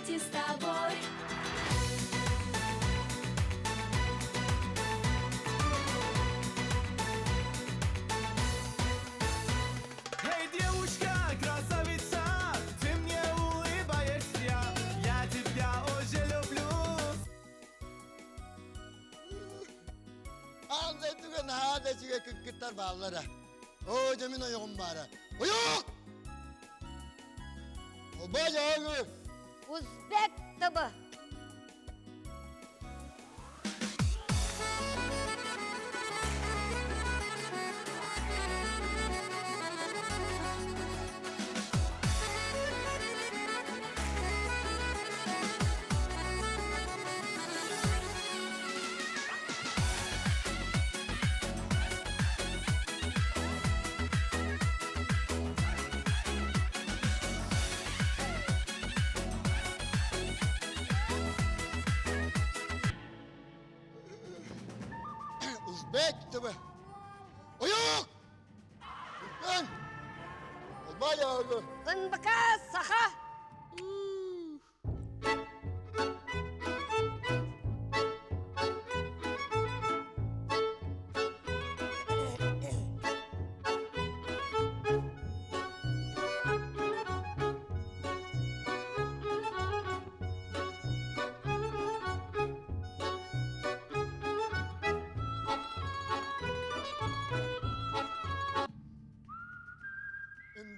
свете с тобой. Эй, девушка, красавица, ты мне улыбаешься, я тебя уже люблю. Аан дойдуга наһаа да үчүгэй кыргыттар бааллара. Оо, дьэ мин ойоҕум баара. Ойох! Олбой дьоҕу! Узбек тыбы. Узбек тыбы. Ойох! Үркэн! Олбой дьоҕу! НБК Саха.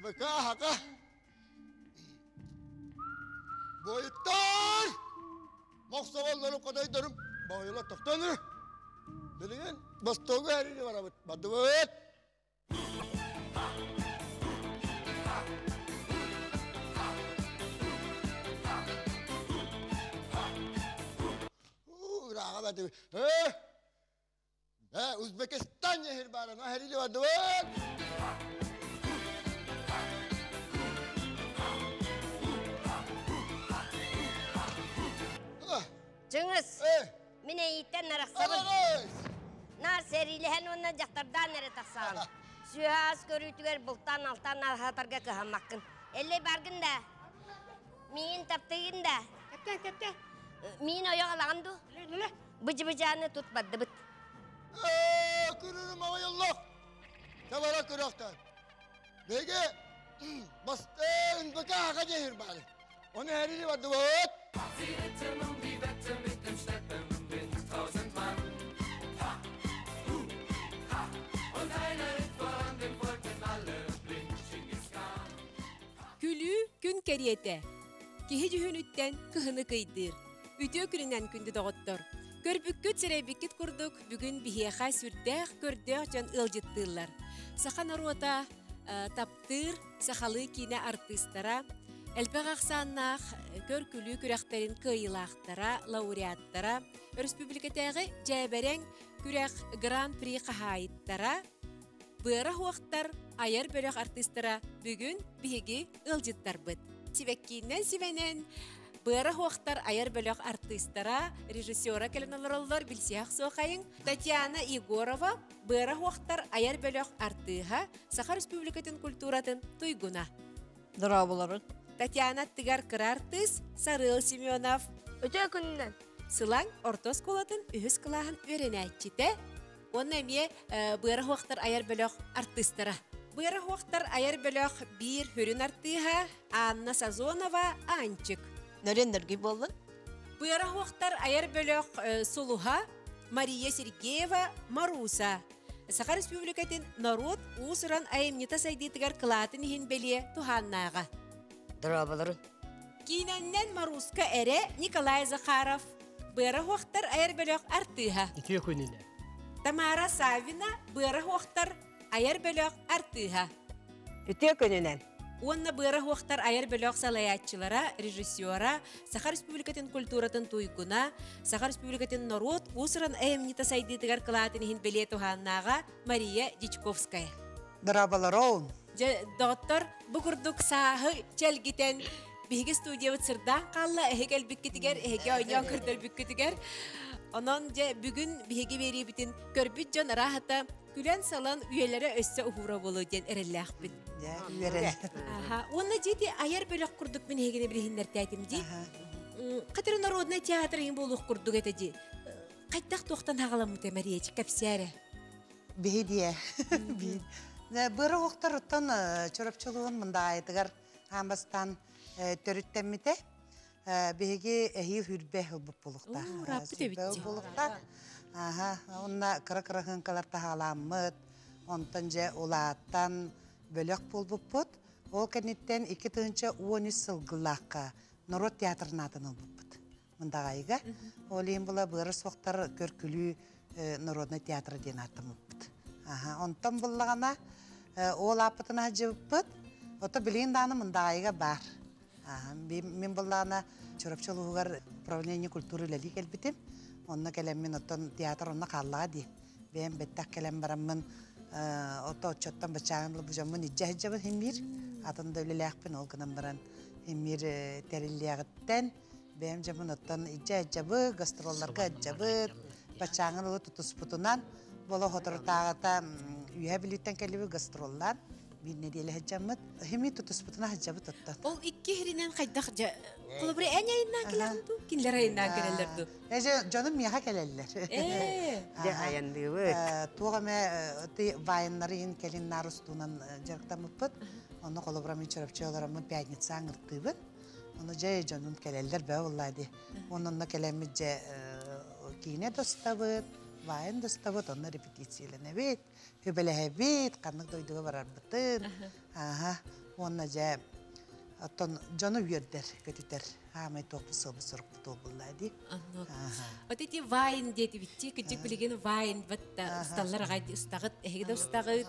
НВК хака Бойуттар! Мохсоҕоллорум, хотойдорум, боойулар тохтоонур. Билигин Бостуогу эрири барабыт. Бардыбыт! Ырааҕа бардыбыт. Э! Э, Узбекистан эһир бааран, эһирили бардыбыт! Чыңыс, мин эйиттэн арахсабын. Наар сэриилэһэн уонна дьахтардаан эрэ тахсаҕын. Сүөһэ ас көрүүтүгэр бултаан-алтаан аһатарга кыһаммаккын. Эллэй баргын да? Миин таптыгын да? Кэптэ, кэптэ. Миин ойох алаҕын дуу? Быдьы-быдьааны тут бардыбыт. Күрүрүм аҕайыллах. Табара көрөхтөн. Беге бастын быка аға дехир бары. Оны әрili бардыбыт. Sie ritten um die Wette mit dem Steppenwind, tausend Mann. Ha, hu, ha. Und einer ritt voran, dem folgten alle blind, Dschingis Khan. Күлүү күн кэриэтэ. Киһи дьүһүнүттэн кыһыны кыйдыыр. Үтүө күнүнэн күндү доҕоттор! Көрбүккүт, сэрэйбиккит курдук, бүгүн биһиэхэ сүрдээх көрдөөх дьон ыалдьыттыыллар. Саха норуота таптыыр сахалыы киинэ артыыстара, элбэх ахсааннаах көр-күлүү күрэхтэрин кыайыылаахтара, лауреаттара, өрөспүүбүлүкэтээҕи дьээбэрэҥ күрэх гран-при хаһаайыттара, Быара уохтар айар бөлөх артыыстара бүгүн биһиги ыалдьыттарбыт. Сибэккииннэн сибэнэн Быара уохтар айар бөлөх артыыстара, режиссера кэлэн олороллор билсиэх суохайыҥ. Татьяна Егорова, Быара уохтар айар бөлөх артыыһа, Саха Республикатын культуратын туйгуна. Дорооболорун. Татьяна аттыгар кыра артыыс Сарыал Семенов. Өтө күнүнэн. Сылаҥ орто оскуолатын үһүс кылааһын үөрэнээччитэ Уонна эмиэ Быара Хуохтар айар бөлөх артыыстара. Быара Хуохтар айар бөлөх биир хүрүн артыыһа Анна Сазонова Аанчык. Нөрүн нөргүй буоллун. Быара Хуохтар айар бөлөх сулуһа Мария Сергеева Маруса. Саха Республикатын норуот уус-уран айымньыта сайдыытыгар кылаатын иһин бэлиэ туһааннааҕа. Дорооболорун. Киинэннэн Маруска эрэ Николай Захаров Быара Хуохтар айар бөлөх артыыһа. Үтүө күнүнэ. Тамара Саввина Быара Хуохтар айар бөлөх артыыһа. Үтүө күнүнэн. Уонна Быара Хуохтар айар бөлөх салайааччылара, режиссера, Саха Республикатын культуратын туйгуна, Саха Республикатын норуот уус-уран айымньыта сайдыытыгар кылаатын иһин бэлиэ туһааннааҕа Мария Дьячковская. Дорооболорун. Дьэ, доҕоттор, бу курдук сааһы чэлгитэн биһиги студиябыт сырдаан хаалла, эһиги кэлбиккитигэр, эһиги оонньоон көрдөрбүккүтүгэр. Онон дьэ бүгүн биһиги биэриибитин көрбүт дьон арааһата күлэн-салан үйэлэрэ өссө уһуура буолуо диэн эрэллээхпит. Дьэ, үөрэн. Аха. Уонна дьиэти айар бөлөх курдук мин эһигини билиһиннэртээтим дии. Хатыры народный театр иҥ буолуох курдук этэ дии. Хайдах туохтан хаҕаламмыта Мария кэпсээрэ. Биһи дие. Быры оқтар Чурапчылуун мындаайытыгар аан төрүттэммите. Биһиги эһиил хүрбэ ылбыт булуктаах. Раппыт эбит. Булуктаах. Аха, онна кыра-кыра хынкалар таһааламмыт, онтон же улааттан бөлөх буолбуппут. Ол кэнниттэн 2013 сылгылаахха норуот театрын аатын ылбыппыт. Мындаҕайыга. Ол иһин була быара суохтар көркүлүү народный театр диэн ааттаммыппыт. Аха, онтон буллаҕына ол ааппытын аһдьыбыппыт. Ото билигин дааны Мындаҕайыга бар. Мин буллаҕына Чурапчы улууһугар управление культуры үлэлии кэлбитим. Онно кэлэммин оттон театр онно хааллаҕа дии. Бэйэм бэттэх кэлэн бараммын ото отчоттон бачааҕын бу дьоммун ижжэ сылдьабын химмиир. Атын да үлэлээхпин ол гынан баран химмиир тэриллиэҕиттэн бэйэм дьоммун оттон ижжэ сылдьабы, гастролларга сылдьабыт, бачааҕын ылы тутуспутунан боло хоторутааҕыта үөһэ Бүлүүттэн кэллибит гастроллаан биир нэдиэлэ сылдьаммыт. Хими тутуспутуна сылдьабыт оттон. Ол икки хиринэн хайдах жа Холобура эн айыннаан кэлэҕин дуу? Кинилэр айыннаан кэлэллэр дуу? Эже дьонум миэхэ кэлэллэр. Дьэ айанныыбыт. Туох эмэ вайннары иһин кэлин наар устуунан дьарыктаммыппыт. Онно холобура мин Чурапчы олороммун пятница аңыртыыбын. Ону дьэ дьонум кэлэллэр бөө буллаа дии. Онно кэлэммит дьэ киинэ достабыт, вайн достабыт, онно репетицияланабыт, хүбэлэһэбит, ханнык дойдуга барарбытын. Аха, уонна дьэ оттон дьону үөрдэр, көтүтэр. Хаамай туохпут сылбыт сорукпут буолла дии. Вот эти вайн диэти битти, кыдьык билигин вайн батта усталлар аҕай устаҕыт, эһиги да устаҕыт.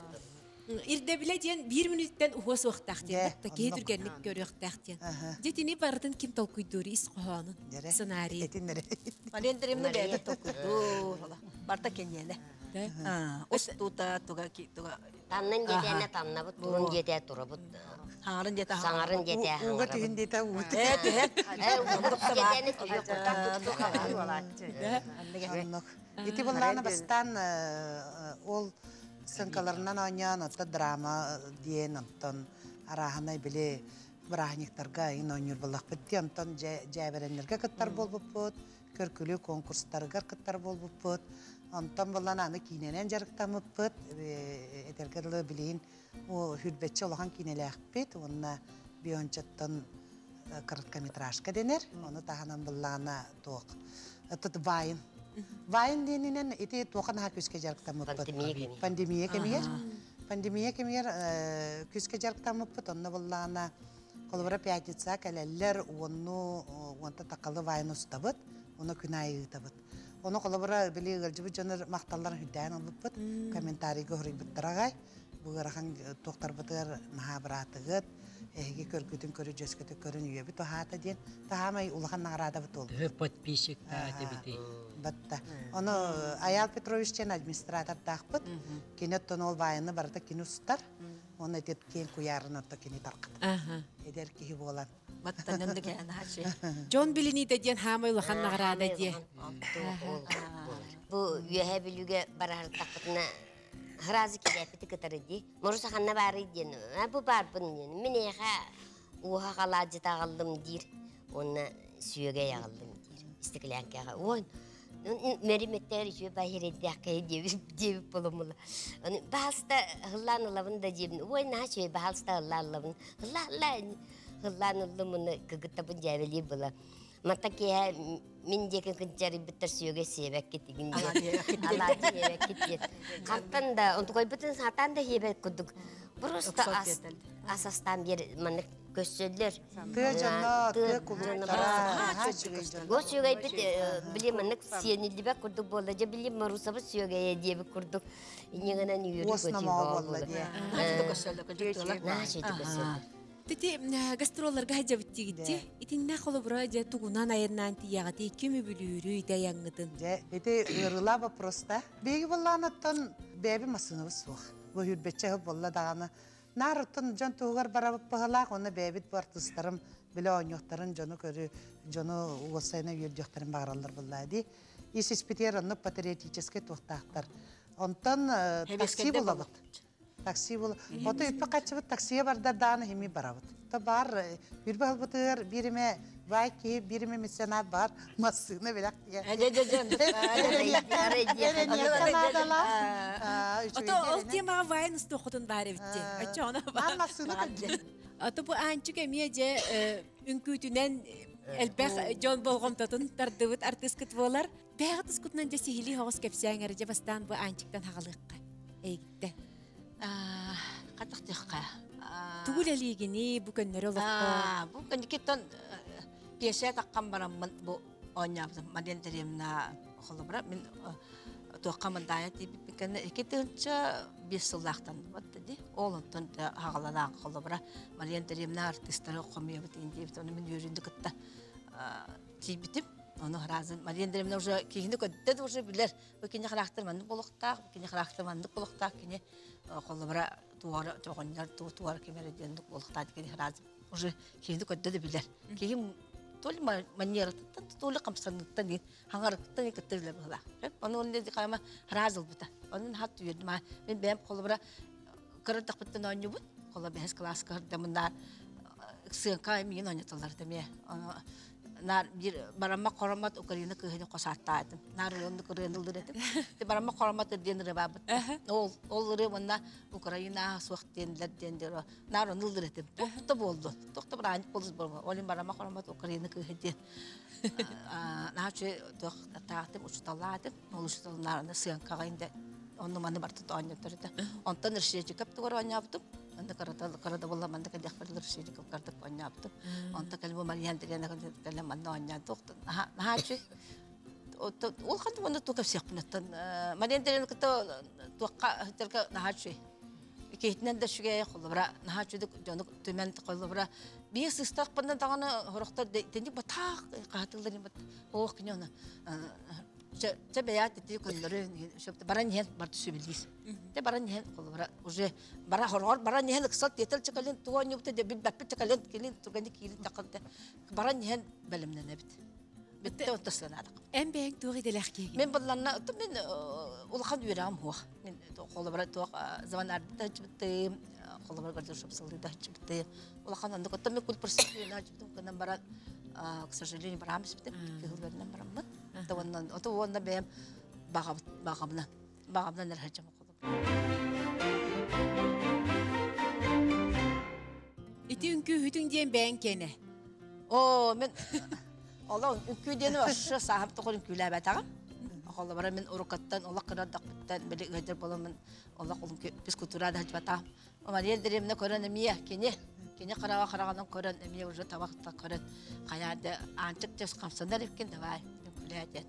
Ирдэбилэ диэн биир мүнүүттэн уһуо суохтаах диэн, батта киһи түргэнник көрүөхтээх диэн. Дьэ барытын ким толкуйдуур ис хоһоонун, сценарий. Этиннере. Мария Андреевна бэйэтэ толкуйдуур. Барта кеньиэнэ. Устута туга туга. Таннын диэтэ таннабыт, турун диэтэ турабыт. Саҥарын диэтэ Саҥарын диэтэ Ууга түһүн диэтэ уут. Э түһэр. Э диэтэни Оннук. Ити буллааны бастаан ол сыҥкаларынан оонньоон, оттон драма диэн, онтон арааһынай били бырааһынньыктарга иҥин оонньуур буоллахпыт дии, онтон дьээбэрэннэргэ кыттар буолбуппут, көркүлүү конкурстарыгар кыттар буолбуппут. Онтон буллан аны киинэнэн дьарыктаммыппыт, этэргэ дылы билигин хүрбэтчи улахан киинэлээхпит, уонна биончоттон короткометражка денер, ону таһынан буллаана туох. Тут вайн. Вайн диэнинэн ити туохан аха күскэ дьарыктаммыппыт. Пандемия кэмигэр. Пандемия кэмигэр күскэ дьарыктаммыппыт, онно буллаана холобура пятница кэлэллэр, уонну уонта такалы вайн устабыт, ону күн аайы ыытабыт. Ону холобура били ыалдьыбыт дьонор махталларын хүндээн ылбыппыт, комментарийга хоруйбуттарагай. Бу ыарахан туохтарбытыгар наһаа быраатыгыт, эһиги көргүтүн көрү дьөскөтө көрүн үйэбит оһаата диэн таһаамай улахан наҕараадабыт ол. Төһө подписчик таатыбити. Батта. Ону Аял Петрович диэн администратордаахпыт. Кини оттон ол вайны барыта кини устар. Оны этет кең куярын отто кини таркат. Эдер киһи буолан. Баттанан да кээн хачы. Дьон билиниитэ диэн хаамай улахан наҕараада диэ. Бу үөһэ Бүлүүгэ бараһартахпытына хразы килээппити кытары дии. Моруса ханна баарый диэн, бу баарбын диэн. Мин эйэхэ уоха халаадьыта аҕаллым диир, уонна сүөгэй аҕаллым диир. Истиклээҥкэҕэ. Уон мэриметтер үчүгэй баһирэйдээх диэбит диэбит боломула. Аны баһалста хыллаан ылабын да диэбин. Ой, наһаа үчүгэй баһалста хыллаан ылабын. Хылла хылла хыллаан ыллым уну кыгыттабын дьээбэлиир была. Манта киэһэ мин диэки кынчарыйбыттар сүөгэй сиэбэккит игин диэн. Алаадьы сиэбэккит диэн. Хантан да, онтукайбытын сатаан да сиэбэт курдук. Просто ас ас астаан биэр маннык көссөллөр. Тыа дьоно, тыа кулуттара, Го сүөгэйбит били маннык сиэниллибэт курдук буолла. Дьэ били Марусабыт сүөгэйэ диэбит курдук. Инньэгэнэн үөрүү Уос номоҕо буолла диэ. Наачы көссөллөр. Тити гастролларга хадьабыт тигитти. Итиннэ холобура дьэ тугунан айаннаан тиийэҕити ким үбүлүүрү итаяҥҥытын. Дьэ, ити ыарыылаах вопрос та. Биһиги буллаанаттан бэйэбит массыынабыт суох. Бу хүрбэтчэ буолла даҕаны. Наар оттон дьон туһугар барабыт быһылаах, онно бэйэбит бу артыыстарым билэ оонньуохтарын, дьону көрү, дьону уоссайына үөрдүөхтэрин баҕараллар буллаа дии. Ис испитигэр онно патриотическай туохтаахтар. Онтон такси булабыт. Такси бол. Ото үппэ каччыбыт таксига барда дааны хими барабыт. Та бар бир баһылбытыгар бириме бай киһи бириме меценат бар массыына билак Ото ол темаға вайн устуохутун баар эбитти. Оччоҕуна бар. Массыына Ото бу Аанчык эмиэ дьэ үҥкүүтүнэн элбэх дьон болҕомтотун тардыбыт артыыскыт буолар. Бэйэҕит тускутунан дьэ сиһилии соҕус кэпсээҥ эрэ дьэ бастаан бу Аанчыктан хаҕалыахха. Эйгиттэн. Хатахтыахха. Тугу үлэлиигиний бу көннөрү олоххо? Бу кэнникиттэн пьеса таххан бараммын бу оонньообутум. Мария Андреевна холобура мин туохха мындаайа тиийбиппин кэннэ 2005 сыллаахтан ди. Ол онтон хаҕаланаах холобура Мария Андреевна артыыстары хомуйабыт диэбит. Ону мин үөрүүнү кытта тиийбитим. Ону разын Мария Андреевна уже киһини көддө да уже билэр. Бу кини характер маннык болохтаах, бу кини характер маннык болохтаах, кини холобура туора тоҕонньор туора кимэрэ диэн болохтаах кини разын уже киһини көддө да билэр. Киһи то ли манератыттан, то ли хамсаныттан диэн хаҥарыттан кытта билэр быһылаах. Ону онно хайма разыл бута. Онун хат үйөрдүм. Мен бэйэм холобура кырырдахпыттан оонньуубут. Холобура бэһис класска кырдамыннаар сыаҥка миин оонньотоллор эмиэ. Наар биир барамма хороммот Украина кыыһын хосааттаатым. Наар оннук ырыаны ыллыр этим. Барамма хороммот диэн ырыа баабыт. Ол ол ырыа уонна Украина суох диэнлэр диэн диэн наар ону ыллыр этим. Туох да буолду. Туох да бырааһынньык буолус буолла. Ол иһин барамма хороммот Украина кыыһы диэн. Наһаа үчүгэй туох таатым, учуталлаатым. Ол учуталлаарына сыаҥкаҕа инде онну маны барта оонньоттор этэ. Онтон Ршечиков тугар оонньообутум. Онно кырата кырата буолла манна кэлиэхпэр Ршечиков кардык оонньообутум. Онтон кэлин бу Мария Андреевна кэлэн манна оонньоон туохтан наһаа үчүгэй. Ол ханна уонна туох кэпсиэхпин оттон Мария Андреевна кытта туохха сылдьарга наһаа үчүгэй. Киһитинэн да үчүгэй, холобура наһаа үчүгэй дьону түмэн холобура биир сыстахпына даҕаны сорохтор итинник батаах хаһытыллар оох кини ону Чэ бэйэт ити көннөрү баран иһэн барты сүбэлиир. Те баран иһэн холобура уже бара хоргор баран иһэн ыксал тиэтэл чакалын тугу оонньуубута де билбэппит чакалын килин тургани киирин тахханта баран иһэн бэлэмнэнэбит. Бүттэ онто сыанаадык. Эн бэйэҥ туох идэлээх киһигин? Мен булланна мен улахан үөрэҕим суох. Мен холобура туох звонарда чыбыттым, холобура гардеробшоп сылыыда чыбыттым. Улахан оннук оттон мен культпросвет чыбытым гынан баран к сожалению бараам испитим. Кыһыл бэринэн бараммын. Уонна ото уонна бэйэм баҕабыт баҕабынан баҕабынан эрэ сылдьабын Ити үҥкүүһүтүҥ диэн бэйэҥ киэнэ. Оо, мен олох үҥкүү диэни вообще сааһым тоҕо үҥкүүлээбэтэҕим. Холобура мин уруккаттан олох кыра эрдэхпиттэн били ыалдьар буоламмын олох физкультура да сылдьыбатаҕым. Мария Андреевна көрөн эмиэ кини кини хараҕа хараҕынан көрөн эмиэ уже табахта көрөн хайаа да аанчык дьэс хамсанар эбиккин давай үҥкүүлээ диэн.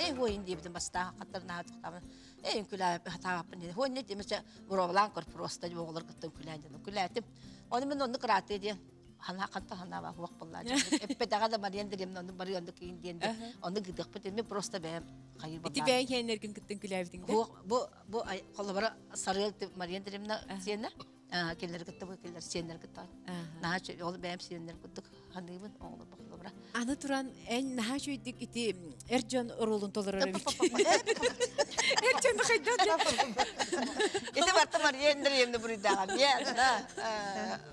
Эй хуойун диэбитим бастаан хаттар наһаа тохтообун эй үҥкүүлээбиппин хатаабаппын диэн хуойун диэмэчэ боруобалаан көр просто оҕолор кытта үҥкүүлээн диэн үҥкүүлээтим ону мин оннук ыраатыа диэн хана ханта ханаабаа хуох буоллаа эппэтэҕэ да Мария Андреевна онну барыы оннук киин диэн онну гыдыахпыт мин просто бэйэм хайыр Ити бэйэҥ киэннэргин кыттан күлээбитиҥ да? Бу бу холобура Сарыал Мария Андреевна сиэнэ кинилэр кытта бу кинилэр сиэннэр кытта наһаа ол бэйэм сиэннэр курдук ханыыбын оҕолор холобура Аны туран эн наһаа үчүгэйдик ити эр дьон оруолун толорор эбиккин. Эр дьону хайдах Ити барта Мария Андреевна буруйдааҕа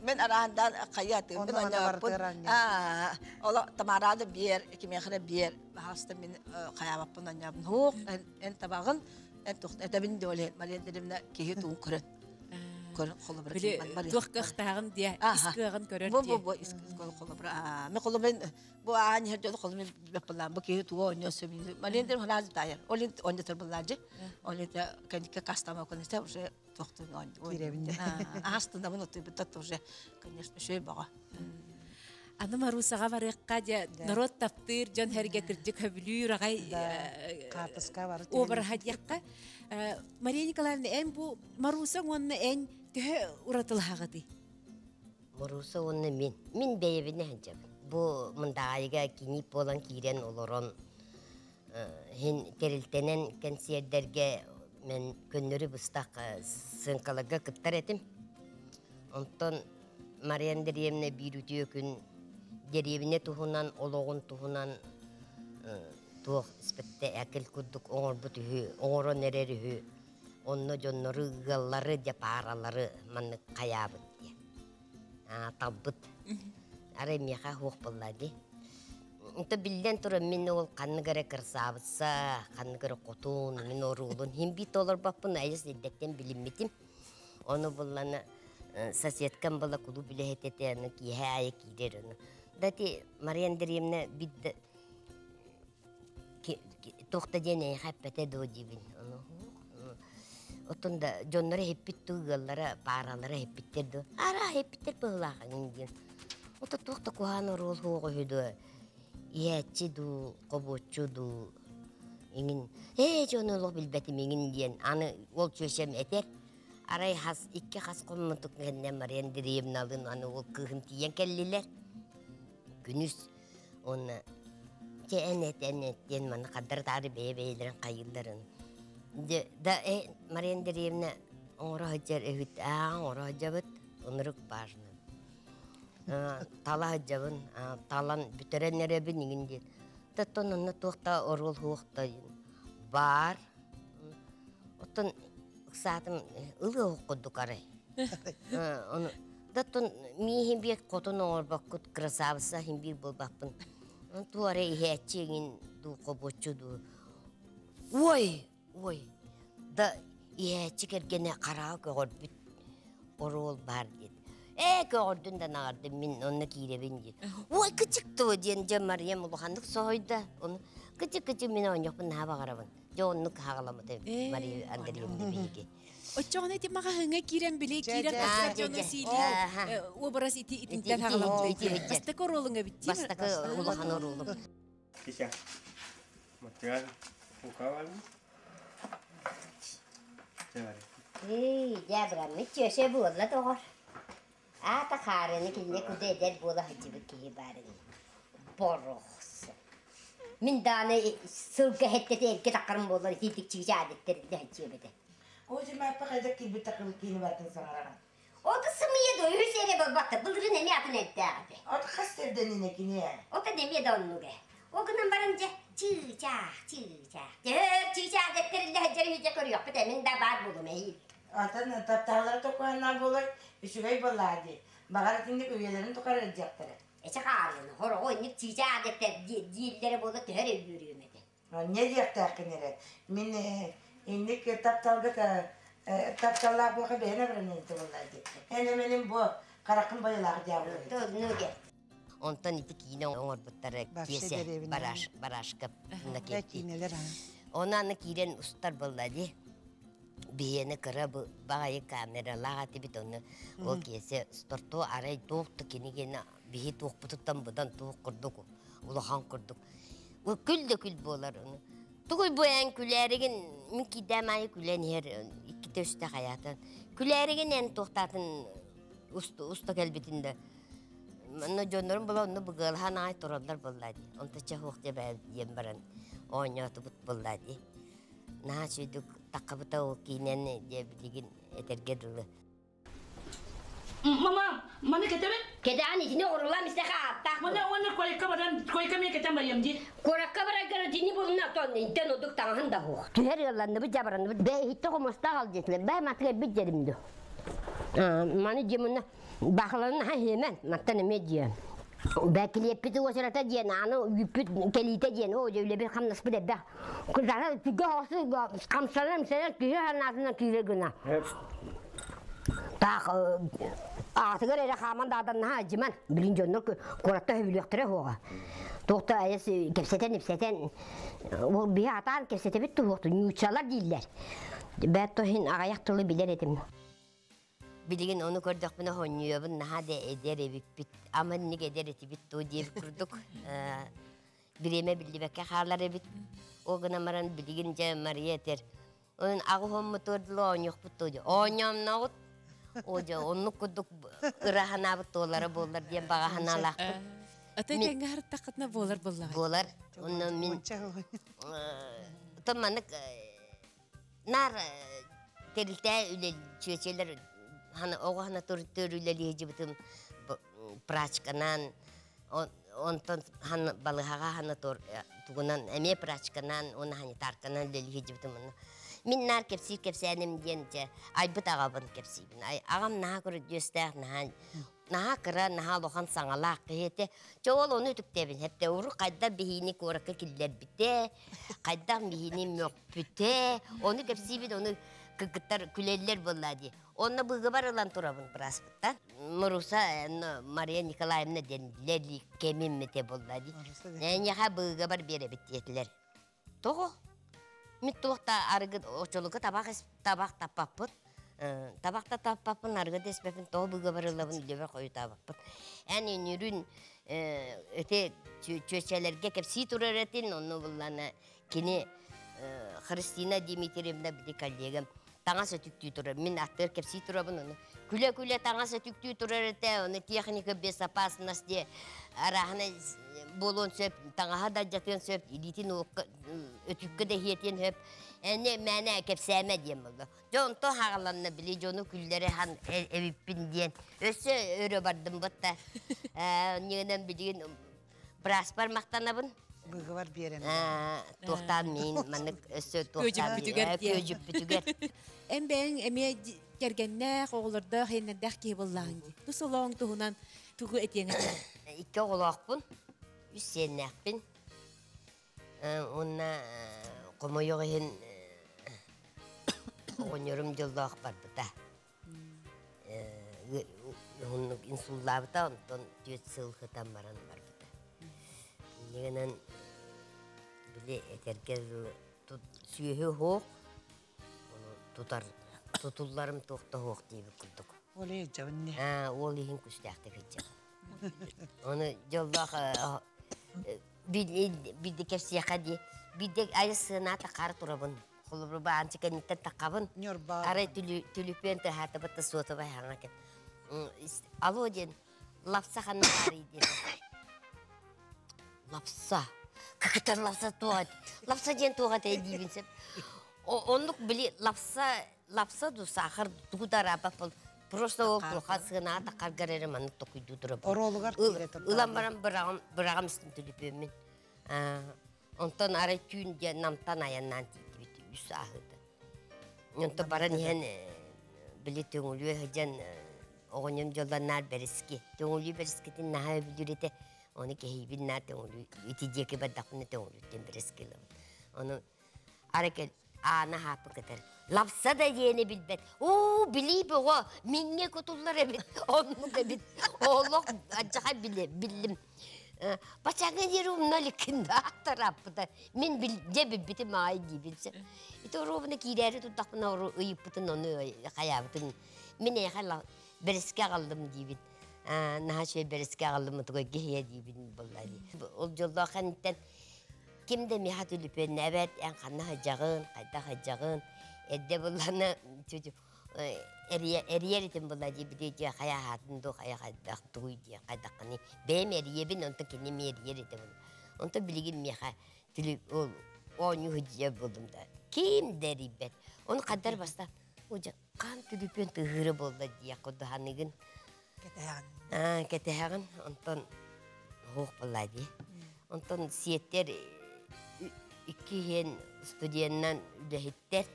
мен араандаан хайа атыым Онно мана бартыгар анньа. Оло Тамарада биэр, кимиэхэ биэр, баһаста мин хайаабаппын анньаабын. Хуох, эн табаҕын, эн тухта этэбин диоле Мария Андреевна киһи туун көрөн. Көрөн холобура Били туох кыахтааҕын диэ, ис кыаҕын көрөр Бу бу бу ис холобура. Мен холобура бу аан иһэр дьону холобура бэппылаан бу киһи туга оонньуо сөбүн. Мария Андреевна ханааз таайар. Ол оонньотор буллаажы. Ол это кэнникке кастама конесе уже тохтун Киирэбин. Астынабын отуйбуттат уже, конечно, шөй баҕа. Аны Марусаҕа барыахха дьэ норуот таптыыр дьон сэргэ кырдьык хөбүлүүр аҕай хаартыска бары обраһа диэххэ. Мария Николаевна, эн бу Маруса уонна эн төһө уратылаһаҕытый? Маруса уонна мин. Мин бэйэбинэ сылдьабын. Бу Мындаҕаайыга киниип буолан киирэн олорон иһин тэрилтэнэн кэнсиэрдэргэ мен көннөрү быстах сыаҥкаларга кыттар этим. Онтон Мария Андреевна биир үтүө күн дэриэбинэ туһунан, олоҕун туһунан туох испэктээкил курдук оҥорбут үһү, оҥорон эрэр үһү. Онно дьоннору, ыаллары, дьэ пааралары маннык хайаабыт диye. Талбыт. Арай миэхэ суох буолла дии. Онто биллэн туран мин ол ханнык эрэ кырсаабытса, ханнык эрэ хотун, мин оруулун хин биир толорбоппун айыс эрдэттэн билиммитим. Ону буллана соседкам была кулууп үлэһитэ этэ, аны киэһэ аайы киирэр ону. Да ити Мария Андреевна бид туох да диэн эйиэхэ эппэтэ дуо диибин. Ону оттон да дьонноро иһиппит дуу, ыаллара, пааралара иһиппиттэр дуо? Араа иһиппиттэр быһыылаах эҥин диэн. Ото туох да куһаҕан оруол суох үһү дуо? Иһээччи дуу, хобуоччу дуу, иҥин ээ дьону олох билбэтим иҥин диэн аны ол чүөчэм этэр. Арай хас икки хас хоммутук кэннэ Мария Андреевналыын аны ол кыыһым тиийэн кэллилэр. Күнүс уонна чэ эн эт эн эт диэн манна хардары таары бэйэ-бэйэлэрин хайыылларын. Дьэ да э Мария Андреевна оҥоро сылдьар эбит аа оҥоро сылдьабыт ынырык важно. Тала сылдьабын талан бүтэрэн эрэбин иҥин диэн. Оттон онно туох да оруол суох да баар. Оттон ыксаатым ылыах курдук арай. Ону да оттон мииһин биир хотун оҥорбоккут красавица иһин биир буолбаппын. Туох эрэ иһээччи иҥин дуу хобуоччу дуу. Ой, ой, да иһээччи кэргэнэ хараҕа көҕөрбүт оруол баар диэн. Ээ көҕөрдүн да наҕардым мин онно киирэбин диэн. Ой кычык туо диэн дьэ Мариям улаханнык соһуйда. Ону кычык кычык мин оонньуохпун наһаа баҕарабын. Дьэ оннук хаҕаламмыта Мария Андреевна биһиги. Оччоҕуна ити маҕаһыыҥҥа киирэн били киирэр тахсар дьону сиилиир образ ити итинтэн хаҕаламмыта. Бастакы оруолуҥ эбит дии. Бастакы улахан оруолум. Кися. Матыгар укавалым. Эй, дьабыраммыт чүөсэ буолла доҕор. Аата хаарыны кинини куда эдэр буола сылдьыбыт киһи баар ини. Борохсо. Мин дааны сылга хэттэтэ эргэ таххарым буоллар итиитик чигичэ аадыттар сылдьыа этэ. Ожи мааппа хайдах киирбит такыл киини бартын саҥараҕын. Ото сымыйа да үһүс эрэ болбатта былырын эмиэ атын эрдээх этэ. От хас сирдэнинэ кини ээ. Ото эмиэ да оннук ээ. Ол гынан баран дьэ чыычаах чыычаах. Дьэ чыычаах дэттэриллэ сылдьар үһү дьэ көрүөхпүт эмин да баар буолума эһиил. Атын таптааллара токуһаннаа буолар үчүгэй буоллаа дии. Баҕар итинник үйэлэрин тухары илдьиэхтэрэ. Эчи хаалыны хороҕу инник чыычаах дэттэр дииллэрэ буола төһөр өйдүүрүөм этэ. Не диэхтээххин эрэ. Мин инник тапталга тапталлаах буоха бэйэн абыранын тылыллаа дии. Эн эмэним бу хараххын байылаах дьаабылы. Онтон ити киинэ оҥорбуттара киэсэ бараш барашка киинэлэр Оны аны киирэн устар буолла дии. Биһиэнэ кыра баҕайы камералаах этибит ону ол киэсэ устартуу арай туох да кинигини биһи туохпутуттан быдан туох курдук улахан курдук күл да күл буолар ону тугуй бу эн күлээригин мин киирдэм аайы күлэн иһэр иккитэ үстэ хайаатан күлээригин эн туохтаатын уста кэлбитин да манна дьоннорум була онно быгыалаһан аай тураллар буолла дии онто чэ суох диэн диэн баран оонньоотубут буолла дии наһаа үчүгүйдүк таххабыта ол киинэни диэ билигин этэргэ дылы Мама, маны кэтэбин? Кэтэҕин итини оҕурулаам истэхэ ааттаах. Маны уонна куоракка баран, куоракка мен кэтэн барыам дии. Куоракка бараргар итини булуна тон интен удук таҥаһын да хуох. Түһэр ыалланныбыт дьабаранныбыт бээ иһитте хомустаах ал диэтилэр. Бээ матыгар бит дерим ду. Маны дьимына бахаларын аха хиэмэн мантан эмиэ диэн. Бээ килиэппит уосарата диэн аны үппүт кэлиитэ диэн оо дьэ үлэбит хамнаспыт элбэх. Кызара түгэ хоосу хамсанар мсэнэр киһи санаатынан киирэр гына. Таах аатыгар эрэ хааман дааданнаһа дьиман билин дьоннор куоратта хөбүлүөхтэрэ суоҕа. Туохта айас кэпсэтэн-ипсэтэн ол биһи атаан кэпсэтэбит туһуохту ньууччалар дииллэр. Бэт тоһин аҕайах тылы билэр этим. Билигин ону көрдөхпүнэ хонньуйабын наһаа да эдэр эбиппит. Аманник эдэр этибит тоо диэбит курдук. Бириэмэ биллибэккэ хаалар эбит. Ол гынан баран билигин дьэ Мария этэр. Онон аҕыс уоммутугар дылы оонньуохпут дуо дии. Оонньоомноҕут. Оо дьэ оннук курдук ыра санаабыт туолара буоллар диэн баҕа санаалаахпын. Ата тэҥҥэ харыттаххытына буолар буоллаҕа. Буолар. Онно мин Оттон маннык наар тэрилтэ үлэ чүөчэлэр оҕо хана төр үлэлии сылдьыбытым прачканан онтон балыһаҕа хана тугунан эмиэ прачканан уонна санитарканан үлэлии сылдьыбытым мин наар кэпсиир кэпсээним диэн дьэ айбыт аҕабын кэпсиибин аҕам наһаа көрүдьүөстээх наһаа Наһаа кыра, наһаа улахан саҥалаах киһи этэ. Чэ ол ону үтүктэбин. Хэттэ урут хайдах биһиини куоракка киллэрбитэ, хайдах биһиини мөхпүтэ, ону кэпсиибит, ону кыргыттар күлэллэр буолла дии. Онно быыгабар ылан турабын бырааспыттан. Маруса Мария Николаевна диэн билэр кэмим этэ буолла дии. Эйиэхэ быыгабар биэрэбит диэтилэр. Тоҕо? Мин туох да арыгы оччолорго табах табах таппаппын. Табах да таппаппын, арыгы да испэппин, тоҕо быыгабар ылабын, үлэбэр хойутаабаппын. Эн үнүрүн ити чүөчэлэргэ кэпсии турар этин, онно буллана кини Христина Дмитриевна били коллегам таҥас өтүктүү турар. Мин аттыгар кэпсии турабын, ону күлэ-күлэ таҥас өтүктүү турар этэ, ону техника безопасность диye арааһына буолуон сөп, таҥаһа да алдьатыан сөп, илиитин өтүккэ да иһиэтиэн сөп. Эне мээнэ кэпсээмэ диэн буолла. Дьэ онтон хаҕаланна били дьону күллэри хан эбиппин диэн. Өссө өрө бардым бытта. Ньыгынан билигин бырааспар махтанабын. Быгыбар биэрэн. Туохтаан миин маннык өссө туохтаан күөдьүппүтүгэр. Эн бэйэҥ эмиэ кэргэннээх, оҕолордоох, иэннэрдээх киһи буоллаҕыҥ дии. Тус олоҕуҥ туһунан тугу этиэҥ этэ? Икки оҕолоохпун, үс сиэннээхпин. Уонна хомойуох иһин оҕонньорум дьоллоох барбыта. Уһуннук инсуллаабыта, онтон түөрт сыл сытан баран барбыта. Инньэ гынан били этэргэ дылы сүөһү суох, ону тутар тутулларым туох да суох диэбит курдук. Ол иһин не? Ол иһин күстээхтик сылдьабын. Ону дьоллоох биирдэ кэпсиэхэ дии, биирдэ айыс сыанаата хаар турабын. Холобур, баанчы кэнниттэн таххабын. Арай түлүпүөн тыаһаатыбыт да суотабай хаҥа кэм. Алло диэн лапса ханна баарый диэн. Лапса. Какытар лапса туох Лапса диэн туох этэй диибин сөп. Оннук били лапса лапса ду сахар тугу да араабат бол просто ол туха сыанаҕа тахаргар эрэ маннык токуйдуу турабын. Оруолугар киирэ турдаҕа. Ылан баран быраҕым быраҕым истим түлүпүөммүн. Онтон арай түүн диэн Намтан айаннаан тиийдибит үс ааһыыта. Онтон баран иһэн били Төҥүлүө сылдьан оҕонньорум дьоллоннаар бэриски. Төҥүлүү бэрискитин наһаа өбүлүүр этэ. Ону кэһиибин наар Төҥүлүү ити диэки бардахпына Төҥүлүүттэн бэриски ылабын. Ону арай кэл аана хааппы кытар. Лапса да диэни билбэт. Уу, билии бөҕө, миҥҥэ кутуллар эбит, оннук эбит. Олох адьаха биллим. Бачаҥа диэри умна иликкин да тараппыта. Мин дьэ билбитим аай диибин. Ити оруобуна киирээри турдахпына ыйыппытын ону хайаабытын мин эйэхэ бэрискэ аҕаллым диибин. Наһаа үчүгэй бэрискэ аҕаллым тугай киһиэ диибин буолла дии. Ол дьоллоох кэнниттэн ким да миэхэ түлүпүөннээбэт, эн ханна сылдьаҕын, хайдах сылдьаҕын, эрдэ буллана эрийэр этим буолла дии били дьэ хайа аһаатын дуу хайа хайдах тугуй диэн хайдаххыный бэйэм эрийэбин онтон кини эмиэ эрийэр этэ буолла онтон билигин миэхэ ол оонньуу сылдьар буоллум да ким да эрийбэт ону хаддар бастаан о дьэ хаан түлүпүөн тыаһыыра буолла диэх курдук саныыгын Кэтэһэҕин. Кэтэһэҕин онтон суох буолла дии онтон сиэттэр икки иһин студенынан үлэһиттэр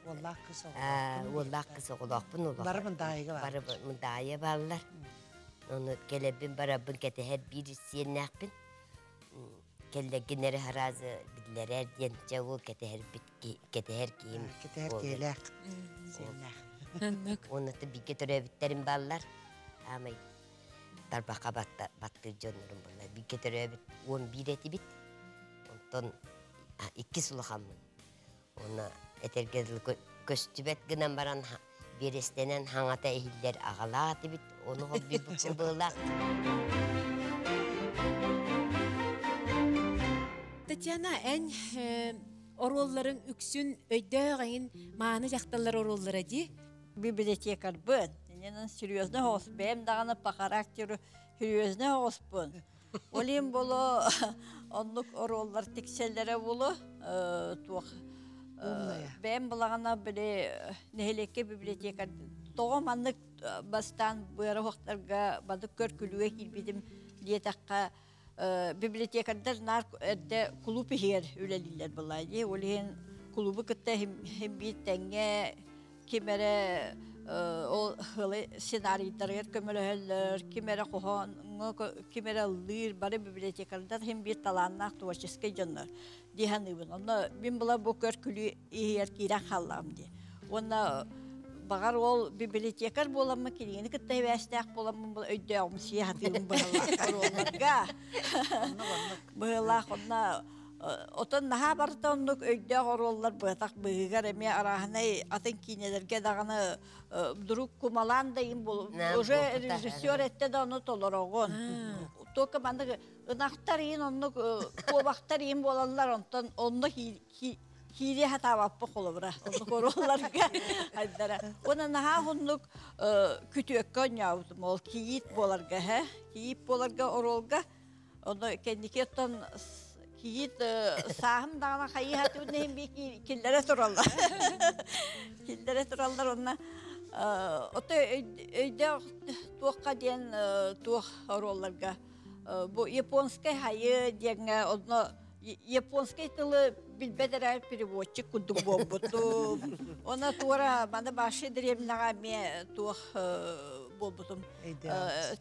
Уоллаах кыыс оҕолоохпун. Уоллаах кыыс оҕолоохпун. Бары Мындаайыга баар. Бары Мындаайа бааллар. Ону кэлэрбин барарбын кэтэһэр биир сиэннээхпин. Кэллэргин эрэ хараазы биллэрээр диэн дьэ ол кэтэһэрбит кэтэһэр киһим. Кэтэһэр киһилээх. Сиэннээх. Уонна бииргэ төрөөбүттэрим бааллар. Аамай тарбахха баттыыр дьоннорум буолла. Бииргэ төрөөбүт 11 этибит. Онтон иккис улахаммын. Уонна этэргэ дылы көстүбэт гынан баран Биэрэстэнэн хаҥата иһиллэр аҕалаах этибит, ону холбуйбуппун быһыылаах. Татьяна, эн оруолларыҥ үксүн өйдөөх эҥин мааны дьахталлар оруоллара дии? Библиотекарбын. Иннинэн серьезно оҕус. Бэйэм даҕаны по характеру серьезно оҕуспун. Олим боло оннук оруоллар тиксэллэрэ боло туох бэйэм балаҕана били нэһилиэккэ библиотекарь тоҕо маннык бастаан быара уһахтарга маннык көр-күлүүгэ киирбитим диэтэххэ библиотекардар наар эрдэ кулууп иһигэр үлэлииллэр былаа дии. Ол иһин кулуубу кытта хим биир тэҥҥэ ким эрэ ол ылы сценарийдарыгар көмөлөһөллөр, ким эрэ хоһооҥҥо, ким эрэ ыллыыр, бары библиотекардар хим биир талааннаах творческий дьоннор дии саныыбын. Онно мин була бу көр-күлүү иһигэр киирэн хааллаҕым дии. Уонна баҕар ол библиотекарь буоламмын кинигэни кытта сибээстээх буоламмын өйдөөҕүм сиэ сатыыбын быһыылаах оруолларга. Быһыылаах онно отон наһаа барыта оннук өйдөөх оруоллар быатах быыһыгар эмиэ арааһынай атын киинэлэргэ даҕаны вдруг кумалаан да им уже режиссер этте да ону толороҕун. Только маннык ынахтар иин оннук куобахтар иин буолаллар онтон онно киириэ сатаабаппын холобура оннук оруолларга айдара уонна наһаа уһуннук күтүөккэ оонньообутум ол кийиит буоларга һэ кийиит буоларга оруолга ону кэнники оттон кийиит сааһым даҕаны хайыһа түбүн иһин бии киллэрэ тураллар киллэрэ тураллар онно ото өйдөөх туохха диэн туох оруолларга бу японскай хайы диэҥҥэ онно японскай тылы билбэт эрэ переводчик курдук буолбутум. Она туора маны баши древняҕа эмиэ туох буолбутум.